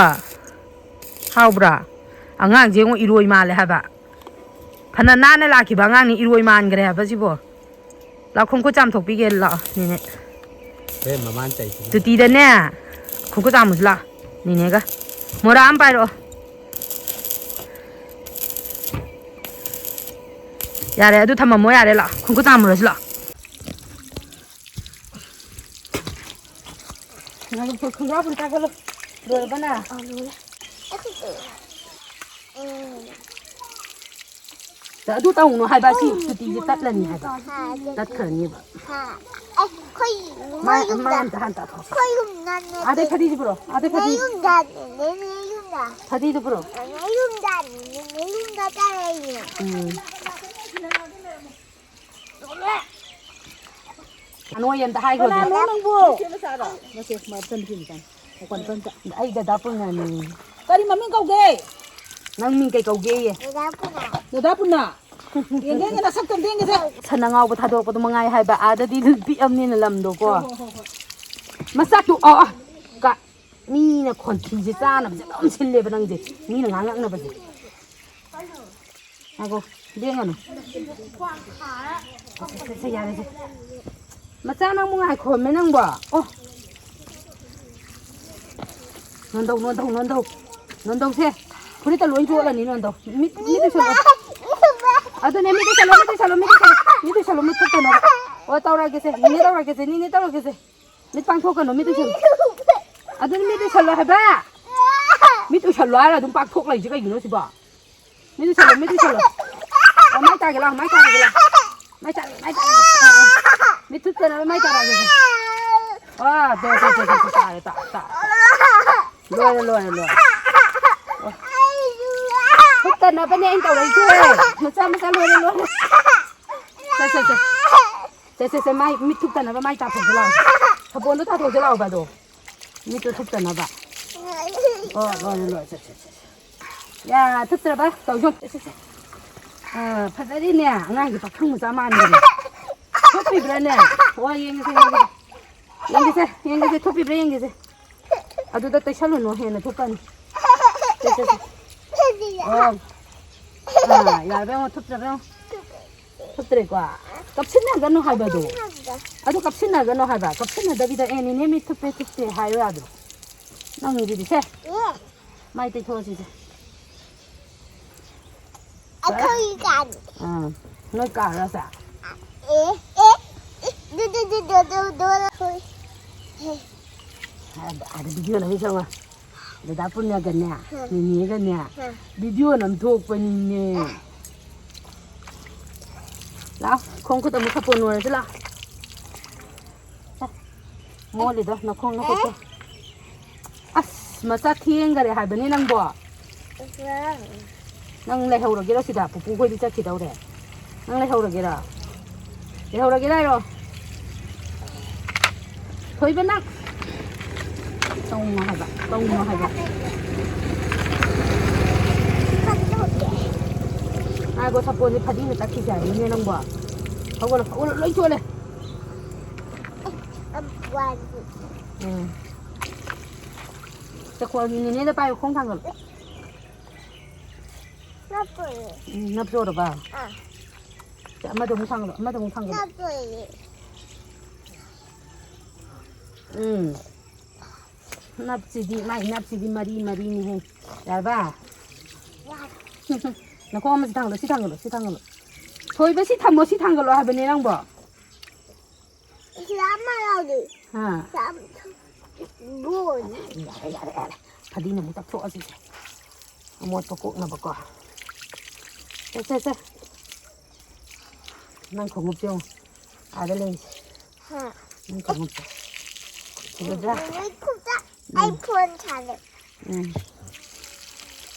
ꯍꯥꯎꯕ꯭ꯔꯥ? ꯑꯉꯥꯡꯁꯦ ꯌꯦꯡꯉꯣ, ꯏꯔꯣꯏ ꯃꯥꯜꯂꯦ ꯍꯥꯏꯕ꯫ ꯐꯅ ꯅꯥꯟꯅ ꯂꯥꯛꯈꯤꯕ ꯑꯉꯥꯡꯅꯤ, ꯏꯔꯣꯏ ꯃꯥꯟꯈ꯭ꯔꯦ ꯍꯥꯏꯕ ꯁꯤꯕꯣ꯫ ꯂꯥꯛꯑꯣ, ꯈꯣꯡꯈꯨꯠ ꯆꯥꯝꯊꯣꯛꯄꯤꯒꯦ ꯂꯥꯛꯑꯣ, ꯅꯦꯅꯦ꯫ ꯍꯣꯔꯦꯟ ꯃꯃꯥꯅ ꯆꯩ꯫ ꯇꯨꯇꯤꯗꯅꯦ, ꯈꯣꯡꯈꯨꯠ ꯆꯥꯝꯃꯨꯁꯤ ꯂꯥꯛꯑꯣ꯫ ꯅꯦꯅꯦꯒ꯫ ꯃꯣꯔꯥ ꯑꯃ ꯄꯥꯏꯔꯛꯑꯣ꯫ ꯌꯥꯔꯦ, ꯑꯗꯨ ꯊꯝꯃꯝꯃꯣ, ꯌꯥꯔꯦ, ꯂꯥꯛꯑꯣ꯫ ꯈꯣꯡꯈꯨꯠ ꯆꯥꯝꯃꯨꯔꯁꯤ ꯂꯥꯛꯑꯣ꯫ ꯅꯪ ꯈꯣꯡꯒ꯭ꯔꯥꯎ ꯐꯨꯔꯤꯠ ꯀꯥꯈꯠꯂꯣ꯫ ꯂꯣꯏꯔꯕ ꯅꯪ? ꯑꯥ, ꯂꯣꯏꯔꯦ꯫ ꯑꯗꯨ ꯇꯧꯅꯨ ꯍꯥꯏꯕ, ꯁꯤ ꯁꯨꯇꯤꯁꯦ ꯇꯠꯂꯅꯤ ꯍꯥꯏꯕ꯫ ꯇꯠꯈ꯭ꯔꯅꯤꯕ꯫ ꯑꯩꯈꯣꯏ ꯃꯥ-, ꯃꯣꯏ ꯌꯨꯝꯗ꯫ ꯃꯥ ꯑꯝꯇ ꯍꯥꯟ ꯇꯥꯊꯣꯛꯈꯣ꯫ ꯑꯩꯈꯣꯏ ꯌꯨꯝꯗꯅꯦ꯫ ꯑꯥꯗꯩ ꯐꯗꯤꯁꯤ ꯄꯨꯔꯛꯑꯣ, ꯑꯥꯗꯩ ꯐꯗꯤ꯫ ꯅꯦ ꯌꯨꯝꯗꯅꯦ, ꯅꯦ ꯌꯨꯝꯗ꯫ ꯐꯗꯤꯗꯨ ꯄꯨꯔꯛꯑꯣ꯫ ꯅꯦ ꯌꯨꯝꯗꯅꯦ, ꯅꯦ ꯌꯨꯝꯗ ꯆꯠꯂꯅꯤ꯫ ꯎꯝ꯫ ꯑꯅꯣꯏ ꯑꯝꯇ ꯍꯥꯏꯈ꯭ꯔꯣ꯫ ꯀꯅꯥꯅꯣ ꯅꯪꯕꯨ? ꯅꯠꯇꯦ, ꯃꯆꯟꯅꯨꯄꯤ ꯃꯆꯥꯅꯤ꯫ ꯃꯀꯣꯟ ꯄꯟꯆ꯫ ꯑꯩ ꯗꯗꯥ ꯄꯨꯟꯅꯅꯤ꯫ ꯀꯔꯤ ꯃꯃꯤꯡ ꯀꯧꯒꯦ? ꯅꯪ ꯃꯤꯡ ꯀꯩ ꯀꯧꯒꯦꯌꯦ? ꯗꯗꯥ ꯄꯨꯟꯅ꯫ ꯗꯗꯥ ꯄꯨꯟꯅ? ꯌꯦꯡꯒꯦ, ꯌꯦꯡꯒꯦ, ꯅꯁꯛꯇꯣ ꯑꯝꯇ ꯌꯦꯡꯒꯦꯁꯦ꯫ ꯁꯟ ꯑꯉꯥꯎꯕ ꯊꯥꯗꯣꯔꯛꯄꯗꯣ ꯃꯉꯥꯏ ꯍꯥꯏꯕ, ꯑꯥꯗꯗꯤ ꯄꯤꯛꯑꯕꯅꯤꯅ ꯂꯝꯗꯣꯀꯣ꯫ ꯍꯣ, ꯍꯣ, ꯍꯣ, ꯍꯣꯏ꯫ ꯃꯆꯥꯛꯇꯨ, ꯑꯣ, ꯑꯣ, ꯀ-, ꯃꯤꯅ ꯈꯣꯟꯊꯤꯁꯦ ꯆꯥꯅꯕꯁꯦ ꯑꯗꯨꯝ ꯁꯤꯜꯂꯦꯕ ꯅꯪꯁꯦ, ꯃꯤꯅ ꯉꯥꯡꯉꯛꯅꯕꯁꯦ꯫ ꯉꯥꯏꯈꯣ, ꯂꯦꯡꯒꯅꯨ꯫ ꯁꯦ, ꯁꯦ, ꯁꯦ, ꯌꯥꯔꯦꯁꯦ꯫ ꯃꯆꯥ, ꯅꯪꯕꯨ ꯉꯥꯏꯈꯣꯃꯦ ꯅꯪꯕꯣ꯫ ꯑꯣ꯫ ꯅꯣꯟꯗꯧ, ꯅꯣꯟꯗꯧ, ꯅꯣꯟꯗꯧ꯫ ꯅꯣꯟꯗꯧꯁꯦ꯫ ꯐꯨꯔꯤꯠꯇ ꯂꯣꯏ ꯆꯣꯠꯂꯅꯤ ꯅꯣꯟꯗꯧ꯫ ꯃꯤꯠ, ꯃꯤꯠ ꯎꯏꯁꯜꯂꯣ꯫ ꯑꯗꯨꯅꯦ, ꯃꯤꯠ ꯎꯏꯁꯜꯂꯣ, ꯃꯤꯠ ꯎꯏꯁꯜꯂꯣ, ꯃꯤꯠ ꯎꯏꯁꯜꯂꯣ꯫ ꯃꯤꯠ ꯎꯏꯁꯜꯂꯣ, ꯃꯤꯠ ꯊꯨꯞꯇꯅꯕ꯫ ꯑꯣ, ꯇꯧꯔꯒꯦꯁꯦ꯫ ꯅꯤꯅꯦ ꯇꯧꯔꯒꯦꯁꯦ, ꯅꯤꯅꯦ ꯇꯧꯔꯒꯦꯁꯦ꯫ ꯃꯤꯠ ꯄꯥꯡꯊꯣꯛꯀꯅꯨ, ꯃꯤꯠ ꯎꯏꯁꯜꯂꯨ꯫ ꯑꯗꯨꯅ ꯃꯤꯠ ꯎꯏꯁꯜꯂꯣ ꯍꯥꯏꯕ꯫ ꯃꯤꯠ ꯎꯏꯁꯜꯂꯣ ꯍꯥꯏꯔ ꯑꯗꯨꯝ ꯄꯥꯡꯊꯣꯛ ꯂꯩꯁꯦ ꯀꯩꯒꯤꯅꯣ ꯁꯤꯕꯣ? ꯃꯤꯠ ꯎꯏꯁꯜꯂꯣ, ꯃꯤꯠ ꯎꯏꯁꯜꯂꯣ꯫ ꯑꯣ, ꯃꯥꯏ ꯇꯥꯒꯦ ꯂꯥꯎ, ꯃꯥꯏ ꯇꯥꯒꯦ ꯂꯥꯎ꯫ ꯃꯥꯏ ꯇꯥꯒꯦ, ꯃꯥꯏ ꯇꯥꯒꯦ꯫ ꯑꯥ, ꯑꯥ꯫ ꯃꯤꯠ ꯊꯨꯞꯇꯅꯕ ꯃꯥꯏ ꯇꯥꯔꯛꯑꯒꯦ꯫ ꯑꯥ, ꯇꯣ, ꯇꯣ, ꯇꯣ, ꯇꯣ, ꯇꯣ, ꯇꯥꯔꯦ, ꯇꯥꯔꯦ, ꯇꯥꯔꯦ꯫ ꯂꯣꯏꯔꯦ, ꯂꯣꯏꯔꯦ, ꯂꯣꯏꯔꯦ꯫ ꯑꯣ꯫ ꯊꯨꯞꯇꯅꯕꯅꯦ ꯑꯩꯅ ꯇꯧꯔꯛꯏꯁꯦ꯫ ꯃꯆꯥ, ꯃꯆꯥ, ꯂꯣꯏꯔꯦ, ꯂꯣꯏꯔꯦ꯫ ꯁꯦ, ꯁꯦ, ꯁꯦ꯫ ꯁꯦ, ꯁꯦ, ꯁꯦ, ꯃꯥꯏ ꯃꯤꯠ ꯊꯨꯞꯇꯅꯕ ꯃꯥꯏ ꯇꯥꯊꯣꯛꯁꯤ ꯂꯥꯛꯑꯣ꯫ ꯁꯥꯄꯣꯟꯗꯣ ꯇꯥꯊꯣꯛꯁꯤ ꯂꯥꯛꯑꯣꯕ ꯑꯗꯣ꯫ ꯃꯤꯠꯇꯣ ꯊꯨꯞꯇꯅꯕ꯫ ꯑꯣ, ꯂꯣꯏꯔꯦ, ꯂꯣꯏꯔꯦ꯫ ꯁꯦ, ꯁꯦ, ꯁꯦ, ꯁꯦ꯫ ꯌꯥ, ꯊꯨꯞꯇ꯭ꯔꯕ? ꯇꯧꯖꯣ꯫ ꯁꯦ, ꯁꯦ, ꯁꯦ꯫ ꯑ, ꯐꯖꯔꯤꯅꯦ꯫ ꯑꯉꯥꯡꯒꯤ ꯄꯥꯈꯪ ꯃꯆꯥ ꯃꯥꯟꯕꯅꯦ꯫ ꯊꯨꯞꯄꯤꯕ꯭ꯔꯥꯅꯦ? ꯑꯣ, ꯌꯦꯡꯒꯦꯁꯦ, ꯌꯦꯡꯒꯦꯁꯦ꯫ ꯌꯦꯡꯒꯦꯁꯦ, ꯌꯦꯡꯒꯦꯁꯦ, ꯊꯨꯞꯄꯤꯕ꯭ꯔꯥ ꯌꯦꯡꯒꯦꯁꯦ꯫ ꯑꯗꯨꯗ ꯇꯩꯁꯜꯂꯨꯅꯨ, ꯍꯦꯟꯅ ꯊꯨꯞꯀꯅꯤ꯫ ꯁꯦ, ꯁꯦ, ꯁꯦ꯫ ꯑꯣ꯫ ꯑꯥ, ꯌꯥꯔꯕ ꯌꯦꯡꯉꯣ, ꯊꯨꯞꯇ꯭ꯔꯕ ꯌꯦꯡꯉꯣ꯫ ꯊꯨꯞꯇ꯭ꯔꯦꯀꯣ? ꯀꯞꯁꯤꯟꯅꯒꯅꯨ ꯍꯥꯏꯕꯗꯣ꯫ ꯑꯗꯨ ꯀꯞꯁꯤꯟꯅꯒꯅꯨ ꯍꯥꯏꯕ꯫ ꯀꯞꯁꯤꯟꯅꯗꯕꯤꯗ, "ꯑꯦ, ꯅꯦꯅꯦ ꯃꯤꯠ ꯊꯨꯞꯄꯦ, ꯊꯨꯞꯇꯦ" ꯍꯥꯏꯌꯨ ꯌꯥꯗ꯭ꯔꯣ? ꯅꯪꯒꯤꯗꯤ ꯁꯦ꯫ ꯑꯦ꯫ ꯃꯥꯏ ꯇꯩꯊꯣꯛꯑꯁꯤꯁꯦ꯫ ꯑꯩꯈꯣꯏ ꯀꯥꯅꯤ꯫ ꯑꯥ꯫ ꯅꯣꯏ ꯀꯥꯔꯣ ꯁꯦ? ꯑꯦ, ꯑꯦ, ꯑꯦ, ꯗꯨ, ꯗꯨ, ꯗꯨ꯫ ꯑꯥꯗ video ꯅꯝꯃꯤ ꯆꯪꯉꯣ꯫ ꯗꯗꯥ ꯄꯨꯟꯅꯒꯅꯦ, ꯍꯥ꯫ ꯅꯦꯅꯦꯒꯅꯦ, ꯍꯥ꯫ Video ꯅꯝꯊꯣꯛꯄꯅꯤꯅꯦ꯫ ꯂꯥꯎ, ꯈꯣꯡ ꯈꯨꯠ ꯑꯃꯨꯛ ꯁꯥꯄꯣꯟ ꯅꯣꯏꯔꯁꯤ ꯂꯥꯎ꯫ ꯁꯦ, ꯃꯣꯠꯂꯤꯗꯣ ꯅꯈꯣꯡ ꯅꯈꯨꯠꯇꯣ꯫ ꯑꯁ, ꯃꯆꯥ ꯊꯦꯡꯈꯔꯦ ꯍꯥꯏꯕꯅꯤ ꯅꯪꯕꯣ꯫ ꯅꯪ ꯂꯩꯍꯧꯔꯒꯦꯔꯣ ꯁꯤꯗ? ꯄꯨꯄꯨ ꯈꯣꯏꯗꯤ ꯆꯠꯈꯤꯗꯧꯔꯦ꯫ ꯅꯪ ꯂꯩꯍꯧꯔꯒꯦꯔꯣ? ꯂꯩꯍꯧꯔꯒꯦꯔꯥ ꯍꯥꯏꯔꯣ? ꯊꯣꯏꯕ ꯅꯪ꯫ ꯇꯧꯅꯣ ꯍꯥꯏꯕ, ꯇꯧꯅꯣ ꯍꯥꯏꯕ꯫ ꯉꯥꯏꯈꯣ, ꯁꯥꯄꯣꯟꯁꯦ ꯐꯗꯤꯅ ꯇꯛꯈꯤꯁꯦ ꯍꯥꯏꯕꯅꯤꯅꯦ ꯅꯪꯕꯣ꯫ ꯍꯧꯒꯠꯂꯣ, ꯍꯧꯒꯠꯂꯣ, ꯂꯣꯏ ꯆꯣꯠꯂꯦ꯫ ꯎꯝ꯫ ꯆꯈꯣꯜꯒꯤ ꯅꯦꯅꯦꯗ ꯄꯥꯏꯌꯨ, ꯈꯣꯡ ꯊꯥꯡꯒꯠꯂꯨ꯫ ꯅꯞꯄꯣꯏꯌꯦ꯫ ꯎꯝ, ꯅꯞꯆꯣꯔꯕ? ꯑꯥ꯫ ꯁꯦ, ꯑꯃꯗ ꯑꯃꯨꯛ ꯊꯥꯡꯒꯠꯂꯣ, ꯑꯃꯗ ꯑꯃꯨꯛ ꯊꯥꯡꯒꯠꯂꯣ꯫ ꯅꯞꯄꯣꯏꯌꯦ꯫ ꯎꯝ꯫ ꯅꯞꯁꯤꯗꯤ, ꯃꯥꯏ ꯅꯞꯁꯤꯗꯤ ꯃꯔꯤ ꯃꯔꯤꯅꯤꯍꯦ꯫ ꯌꯥꯔꯕ? ꯌꯥꯔꯦ꯫ ꯅꯈꯣꯡ ꯑꯃꯁꯤ ꯊꯥꯡꯒꯠꯂꯣ, ꯁꯤ ꯊꯥꯡꯒꯠꯂꯣ, ꯁꯤ ꯊꯥꯡꯒꯠꯂꯣ꯫ ꯊꯣꯏꯕ, ꯁꯤ ꯊꯝꯃꯣ, ꯁꯤ ꯊꯥꯡꯒꯠꯂꯣ ꯍꯥꯏꯕꯅꯦ ꯅꯪꯕꯣ꯫ ꯁꯤꯗ ꯑꯃ ꯌꯥꯎꯔꯤ꯫ ꯍꯥ꯫ ꯁꯤꯗ ꯑꯃ ꯂꯣꯏꯔꯦ꯫ ꯌꯥꯔꯦ, ꯌꯥꯔꯦ, ꯌꯥꯔꯦ꯫ ꯐꯗꯤꯅ ꯑꯃꯨꯛ ꯇꯛꯊꯣꯛꯑꯁꯤꯁꯦ꯫ ꯑꯃꯣꯠꯄ ꯀꯣꯛꯅꯕꯀꯣ꯫ ꯁꯦ, ꯁꯦ, ꯁꯦ꯫ ꯅꯪ ꯈꯣꯡꯎꯞꯁꯦ ꯌꯦꯡꯉꯨ꯫ ꯑꯥꯗ ꯂꯩꯔꯤꯁꯦ꯫ ꯍꯥ꯫ ꯅꯪ ꯈꯣꯡꯎꯞꯁꯦ꯫ ꯐꯖꯗ꯭ꯔꯥ? ꯅꯣꯏ ꯈꯨꯠꯇ ꯎꯝ꯫ ꯑꯩ ꯐꯣꯟ ꯁꯥꯟꯅꯩ꯫ ꯎꯝ꯫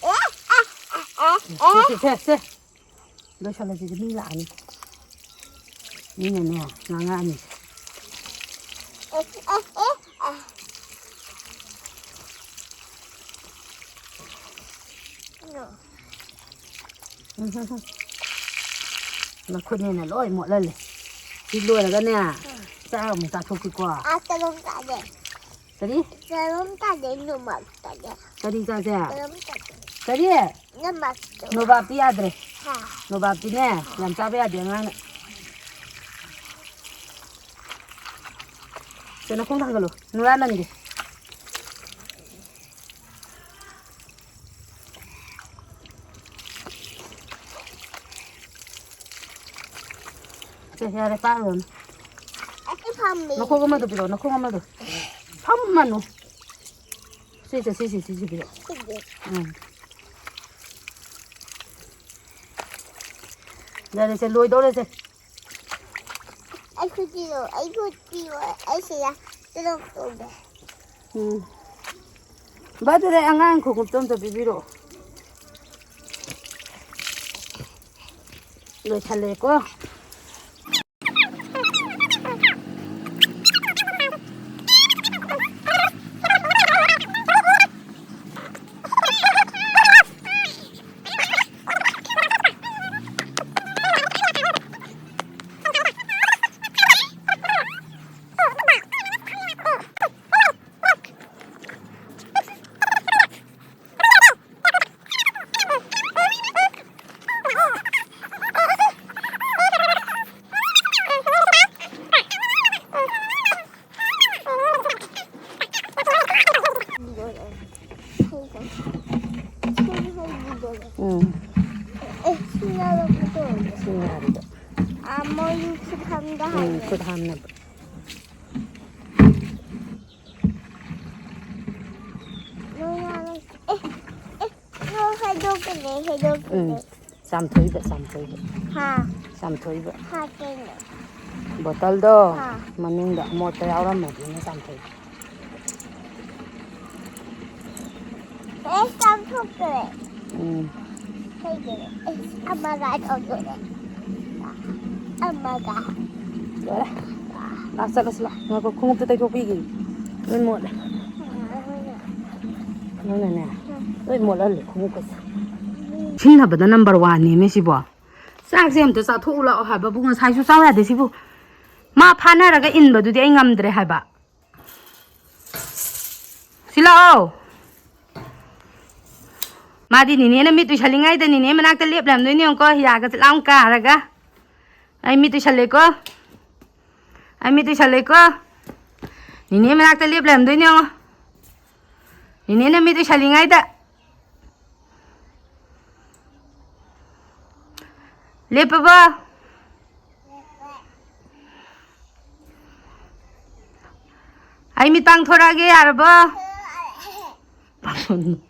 ꯑꯦ, ꯑꯦ, ꯑꯦ, ꯑꯦ, ꯑꯦ꯫ ꯁꯦ, ꯁꯦ, ꯁꯦ, ꯁꯦ꯫ ꯂꯣꯏꯁꯜꯂꯁꯤꯗꯤ, ꯃꯤ ꯂꯥꯛꯑꯅꯤ꯫ ꯃꯤꯅꯅꯦ, ꯉꯥꯡꯉꯛꯑꯅꯤ꯫ ꯑꯦ, ꯑꯦ, ꯑꯦ, ꯑꯦ꯫ ꯅꯣ꯫ ꯎꯝ, ꯍꯝ, ꯍꯝ꯫ ꯃꯈꯨꯠꯅꯦꯅ ꯂꯣꯏ ꯃꯣꯠꯍꯜꯂꯦ꯫ ꯁꯤ ꯂꯣꯏꯔꯒꯅꯦ, ꯆꯥꯛ ꯑꯃꯨꯛ ꯆꯥꯊꯣꯛꯁꯤꯀꯣ꯫ ꯑꯥ, ꯀꯩꯅꯣꯝ ꯆꯥꯒꯦ꯫ ꯀꯔꯤ? ꯀꯩꯅꯣꯝ ꯆꯥꯒꯦ, ꯅꯣꯕꯥꯞ ꯆꯥꯒꯦ꯫ ꯀꯔꯤ ꯆꯥꯁꯦ? ꯀꯩꯅꯣꯝ ꯆꯥꯒꯦ꯫ ꯀꯔꯤ? ꯅꯣꯕꯥꯞꯇꯣ꯫ ꯅꯣꯕꯥꯞꯇꯤ ꯌꯥꯗ꯭ꯔꯦ꯫ ꯍꯥ꯫ ꯅꯣꯕꯥꯞꯇꯤꯅꯦ, ꯌꯥꯝ ꯆꯥꯕ ꯌꯥꯗꯦ ꯑꯉꯥꯡꯅ꯫ ꯁꯦ, ꯅꯈꯣꯡ ꯊꯥꯡꯒꯠꯂꯨ꯫ ꯅꯨꯔꯥ ꯅꯟꯒꯦ꯫ ꯌꯥꯔꯦ, ꯄꯥꯛꯂꯣꯅ꯫ ꯑꯩ ꯐꯝꯃꯤ꯫ ꯅꯈꯣꯡ ꯑꯃꯗꯣ ꯄꯤꯔꯛꯑꯣ, ꯅꯈꯣꯡ ꯑꯃꯗꯣ꯫ ꯐꯝꯃꯅꯨ꯫ ꯁꯤꯁꯦ, ꯁꯤꯁꯦ, ꯁꯤꯁꯦ ꯄꯤꯔꯛꯑꯣ꯫ ꯁꯤꯗꯤ꯫ ꯎꯝ꯫ ꯌꯥꯔꯦꯁꯦ, ꯂꯣꯏꯗꯧꯔꯦꯁꯦ꯫ ꯑꯩ ꯈꯨꯠꯇꯤꯗꯣ, ꯑꯩ ꯈꯨꯠꯇꯤꯗꯣ, ꯑꯩ ꯁꯤꯗ ꯇꯔꯨꯛ ꯇꯧꯒꯦ꯫ ꯎꯝ꯫ ꯕꯥ, ꯑꯗꯨꯗꯤ ꯑꯉꯥꯡ ꯈꯣꯡꯎꯞꯇꯣ ꯑꯝꯇ ꯄꯤꯕꯤꯔꯛꯑꯣ꯫ ꯂꯣꯏꯁꯜꯂꯦꯀꯣ꯫ ꯎꯝ꯫ ꯑꯦ, ꯁꯤ ꯌꯥꯔꯕ ꯇꯧꯔꯤꯁꯦ꯫ ꯁꯤ ꯉꯥꯏꯔꯤꯕ꯫ ꯑꯥ, ꯃꯣꯏ ꯈꯨꯠ ꯍꯥꯝꯗ ꯎꯝ, ꯍꯥꯏꯌꯦ꯫ ꯈꯨꯠ ꯍꯥꯝꯅꯕ꯫ ꯅꯣꯏ ꯍꯥꯟꯅ-, ꯑꯦ, ꯑꯦ, ꯅꯣꯏ ꯍꯥꯏꯗꯣꯛꯀꯅꯤ, ꯍꯥꯏꯗꯣꯛꯀꯅꯤ꯫ ꯎꯝ꯫ ꯆꯥꯝꯊꯣꯛꯏꯕ, ꯆꯥꯝꯊꯣꯛꯏꯕ꯫ ꯍꯥ? ꯆꯥꯝꯊꯣꯛꯏꯕ꯫ ꯍꯥ, ꯀꯩꯅꯣ? ꯕꯣꯇꯜꯗꯣ ꯍꯥ꯫ ꯃꯅꯨꯡꯗ ꯑꯃꯣꯠꯄ ꯌꯥꯎꯔꯝꯃꯗꯤꯅ ꯆꯥꯝꯊꯣꯛꯏꯕ꯫ ꯑꯦ, ꯆꯥꯝꯊꯣꯛꯇ꯭ꯔꯦ꯫ ꯎꯝ꯫ ꯀꯩꯒꯤꯅꯣ? ꯑꯦ, ꯑꯃꯒ ꯇꯧꯗꯣꯏꯅꯦ꯫ ꯑꯃꯒ꯫ ꯂꯣꯏꯔꯦ꯫ ꯂꯥꯛ ꯆꯠꯂꯁꯤ ꯂꯥꯛ꯫ ꯉꯥꯏꯈꯣ, ꯈꯣꯡꯎꯞꯇ ꯇꯩꯊꯣꯛꯄꯤꯒꯦ꯫ ꯂꯣꯏ ꯃꯣꯠꯂꯦ꯫ ꯅꯪꯅꯅꯦ? ꯂꯣꯏ ꯃꯣꯠꯍꯜꯂꯦ ꯈꯣꯡꯎꯞꯀꯁꯦ꯫ ꯁꯤꯡꯅꯕꯗ ꯅꯝꯕꯔ ꯋꯥꯟꯅꯦꯃꯤ ꯁꯤꯕꯣ꯫ ꯆꯥꯛꯁꯦ ꯑꯝꯇ ꯆꯥꯊꯣꯛꯎ ꯂꯥꯛꯑꯣ ꯍꯥꯏꯕꯕꯨ ꯉꯁꯥꯏꯁꯨ ꯆꯥꯎ ꯌꯥꯗꯦ ꯁꯤꯕꯨ꯫ ꯃꯥ ꯐꯥꯅꯔꯒ ꯏꯟꯕꯗꯨꯗꯤ ꯑꯩ ꯉꯝꯗ꯭ꯔꯦ ꯍꯥꯏꯕ꯫ ꯁꯤ ꯂꯥꯛꯑꯣ꯫ ꯃꯥꯗꯤ ꯅꯤꯅꯦꯅ ꯃꯤꯠ ꯎꯏꯁꯜꯂꯤꯉꯩꯗ ꯅꯤꯅꯦ ꯃꯅꯥꯛꯇ ꯂꯦꯞ ꯂꯩꯔꯝꯗꯣꯏꯅꯤ ꯌꯦꯡꯉꯨꯀꯣ, ꯍꯤꯌꯥꯒ ꯆꯤꯠ ꯂꯥꯎ ꯀꯥꯔꯒ꯫ ꯑꯩ ꯃꯤꯠ ꯎꯏꯁꯜꯂꯦꯀꯣ꯫ ꯑꯩ ꯃꯤꯠ ꯎꯏꯁꯜꯂꯦꯀꯣ꯫ ꯅꯤꯅꯦ ꯃꯅꯥꯛꯇ ꯂꯦꯞ ꯂꯩꯔꯝꯗꯣꯏꯅꯤ ꯌꯦꯡꯉꯣ꯫ ꯅꯤꯅꯦꯅ ꯃꯤꯠ ꯎꯏꯁꯜꯂꯤꯉꯩꯗ꯫ ꯂꯦꯞꯄꯕꯣ? ꯑꯩ ꯃꯤꯠ ꯄꯥꯡꯊꯣꯔꯛꯑꯒꯦ, ꯌꯥꯔꯕꯣ? ꯄꯥꯡꯊꯣꯛ-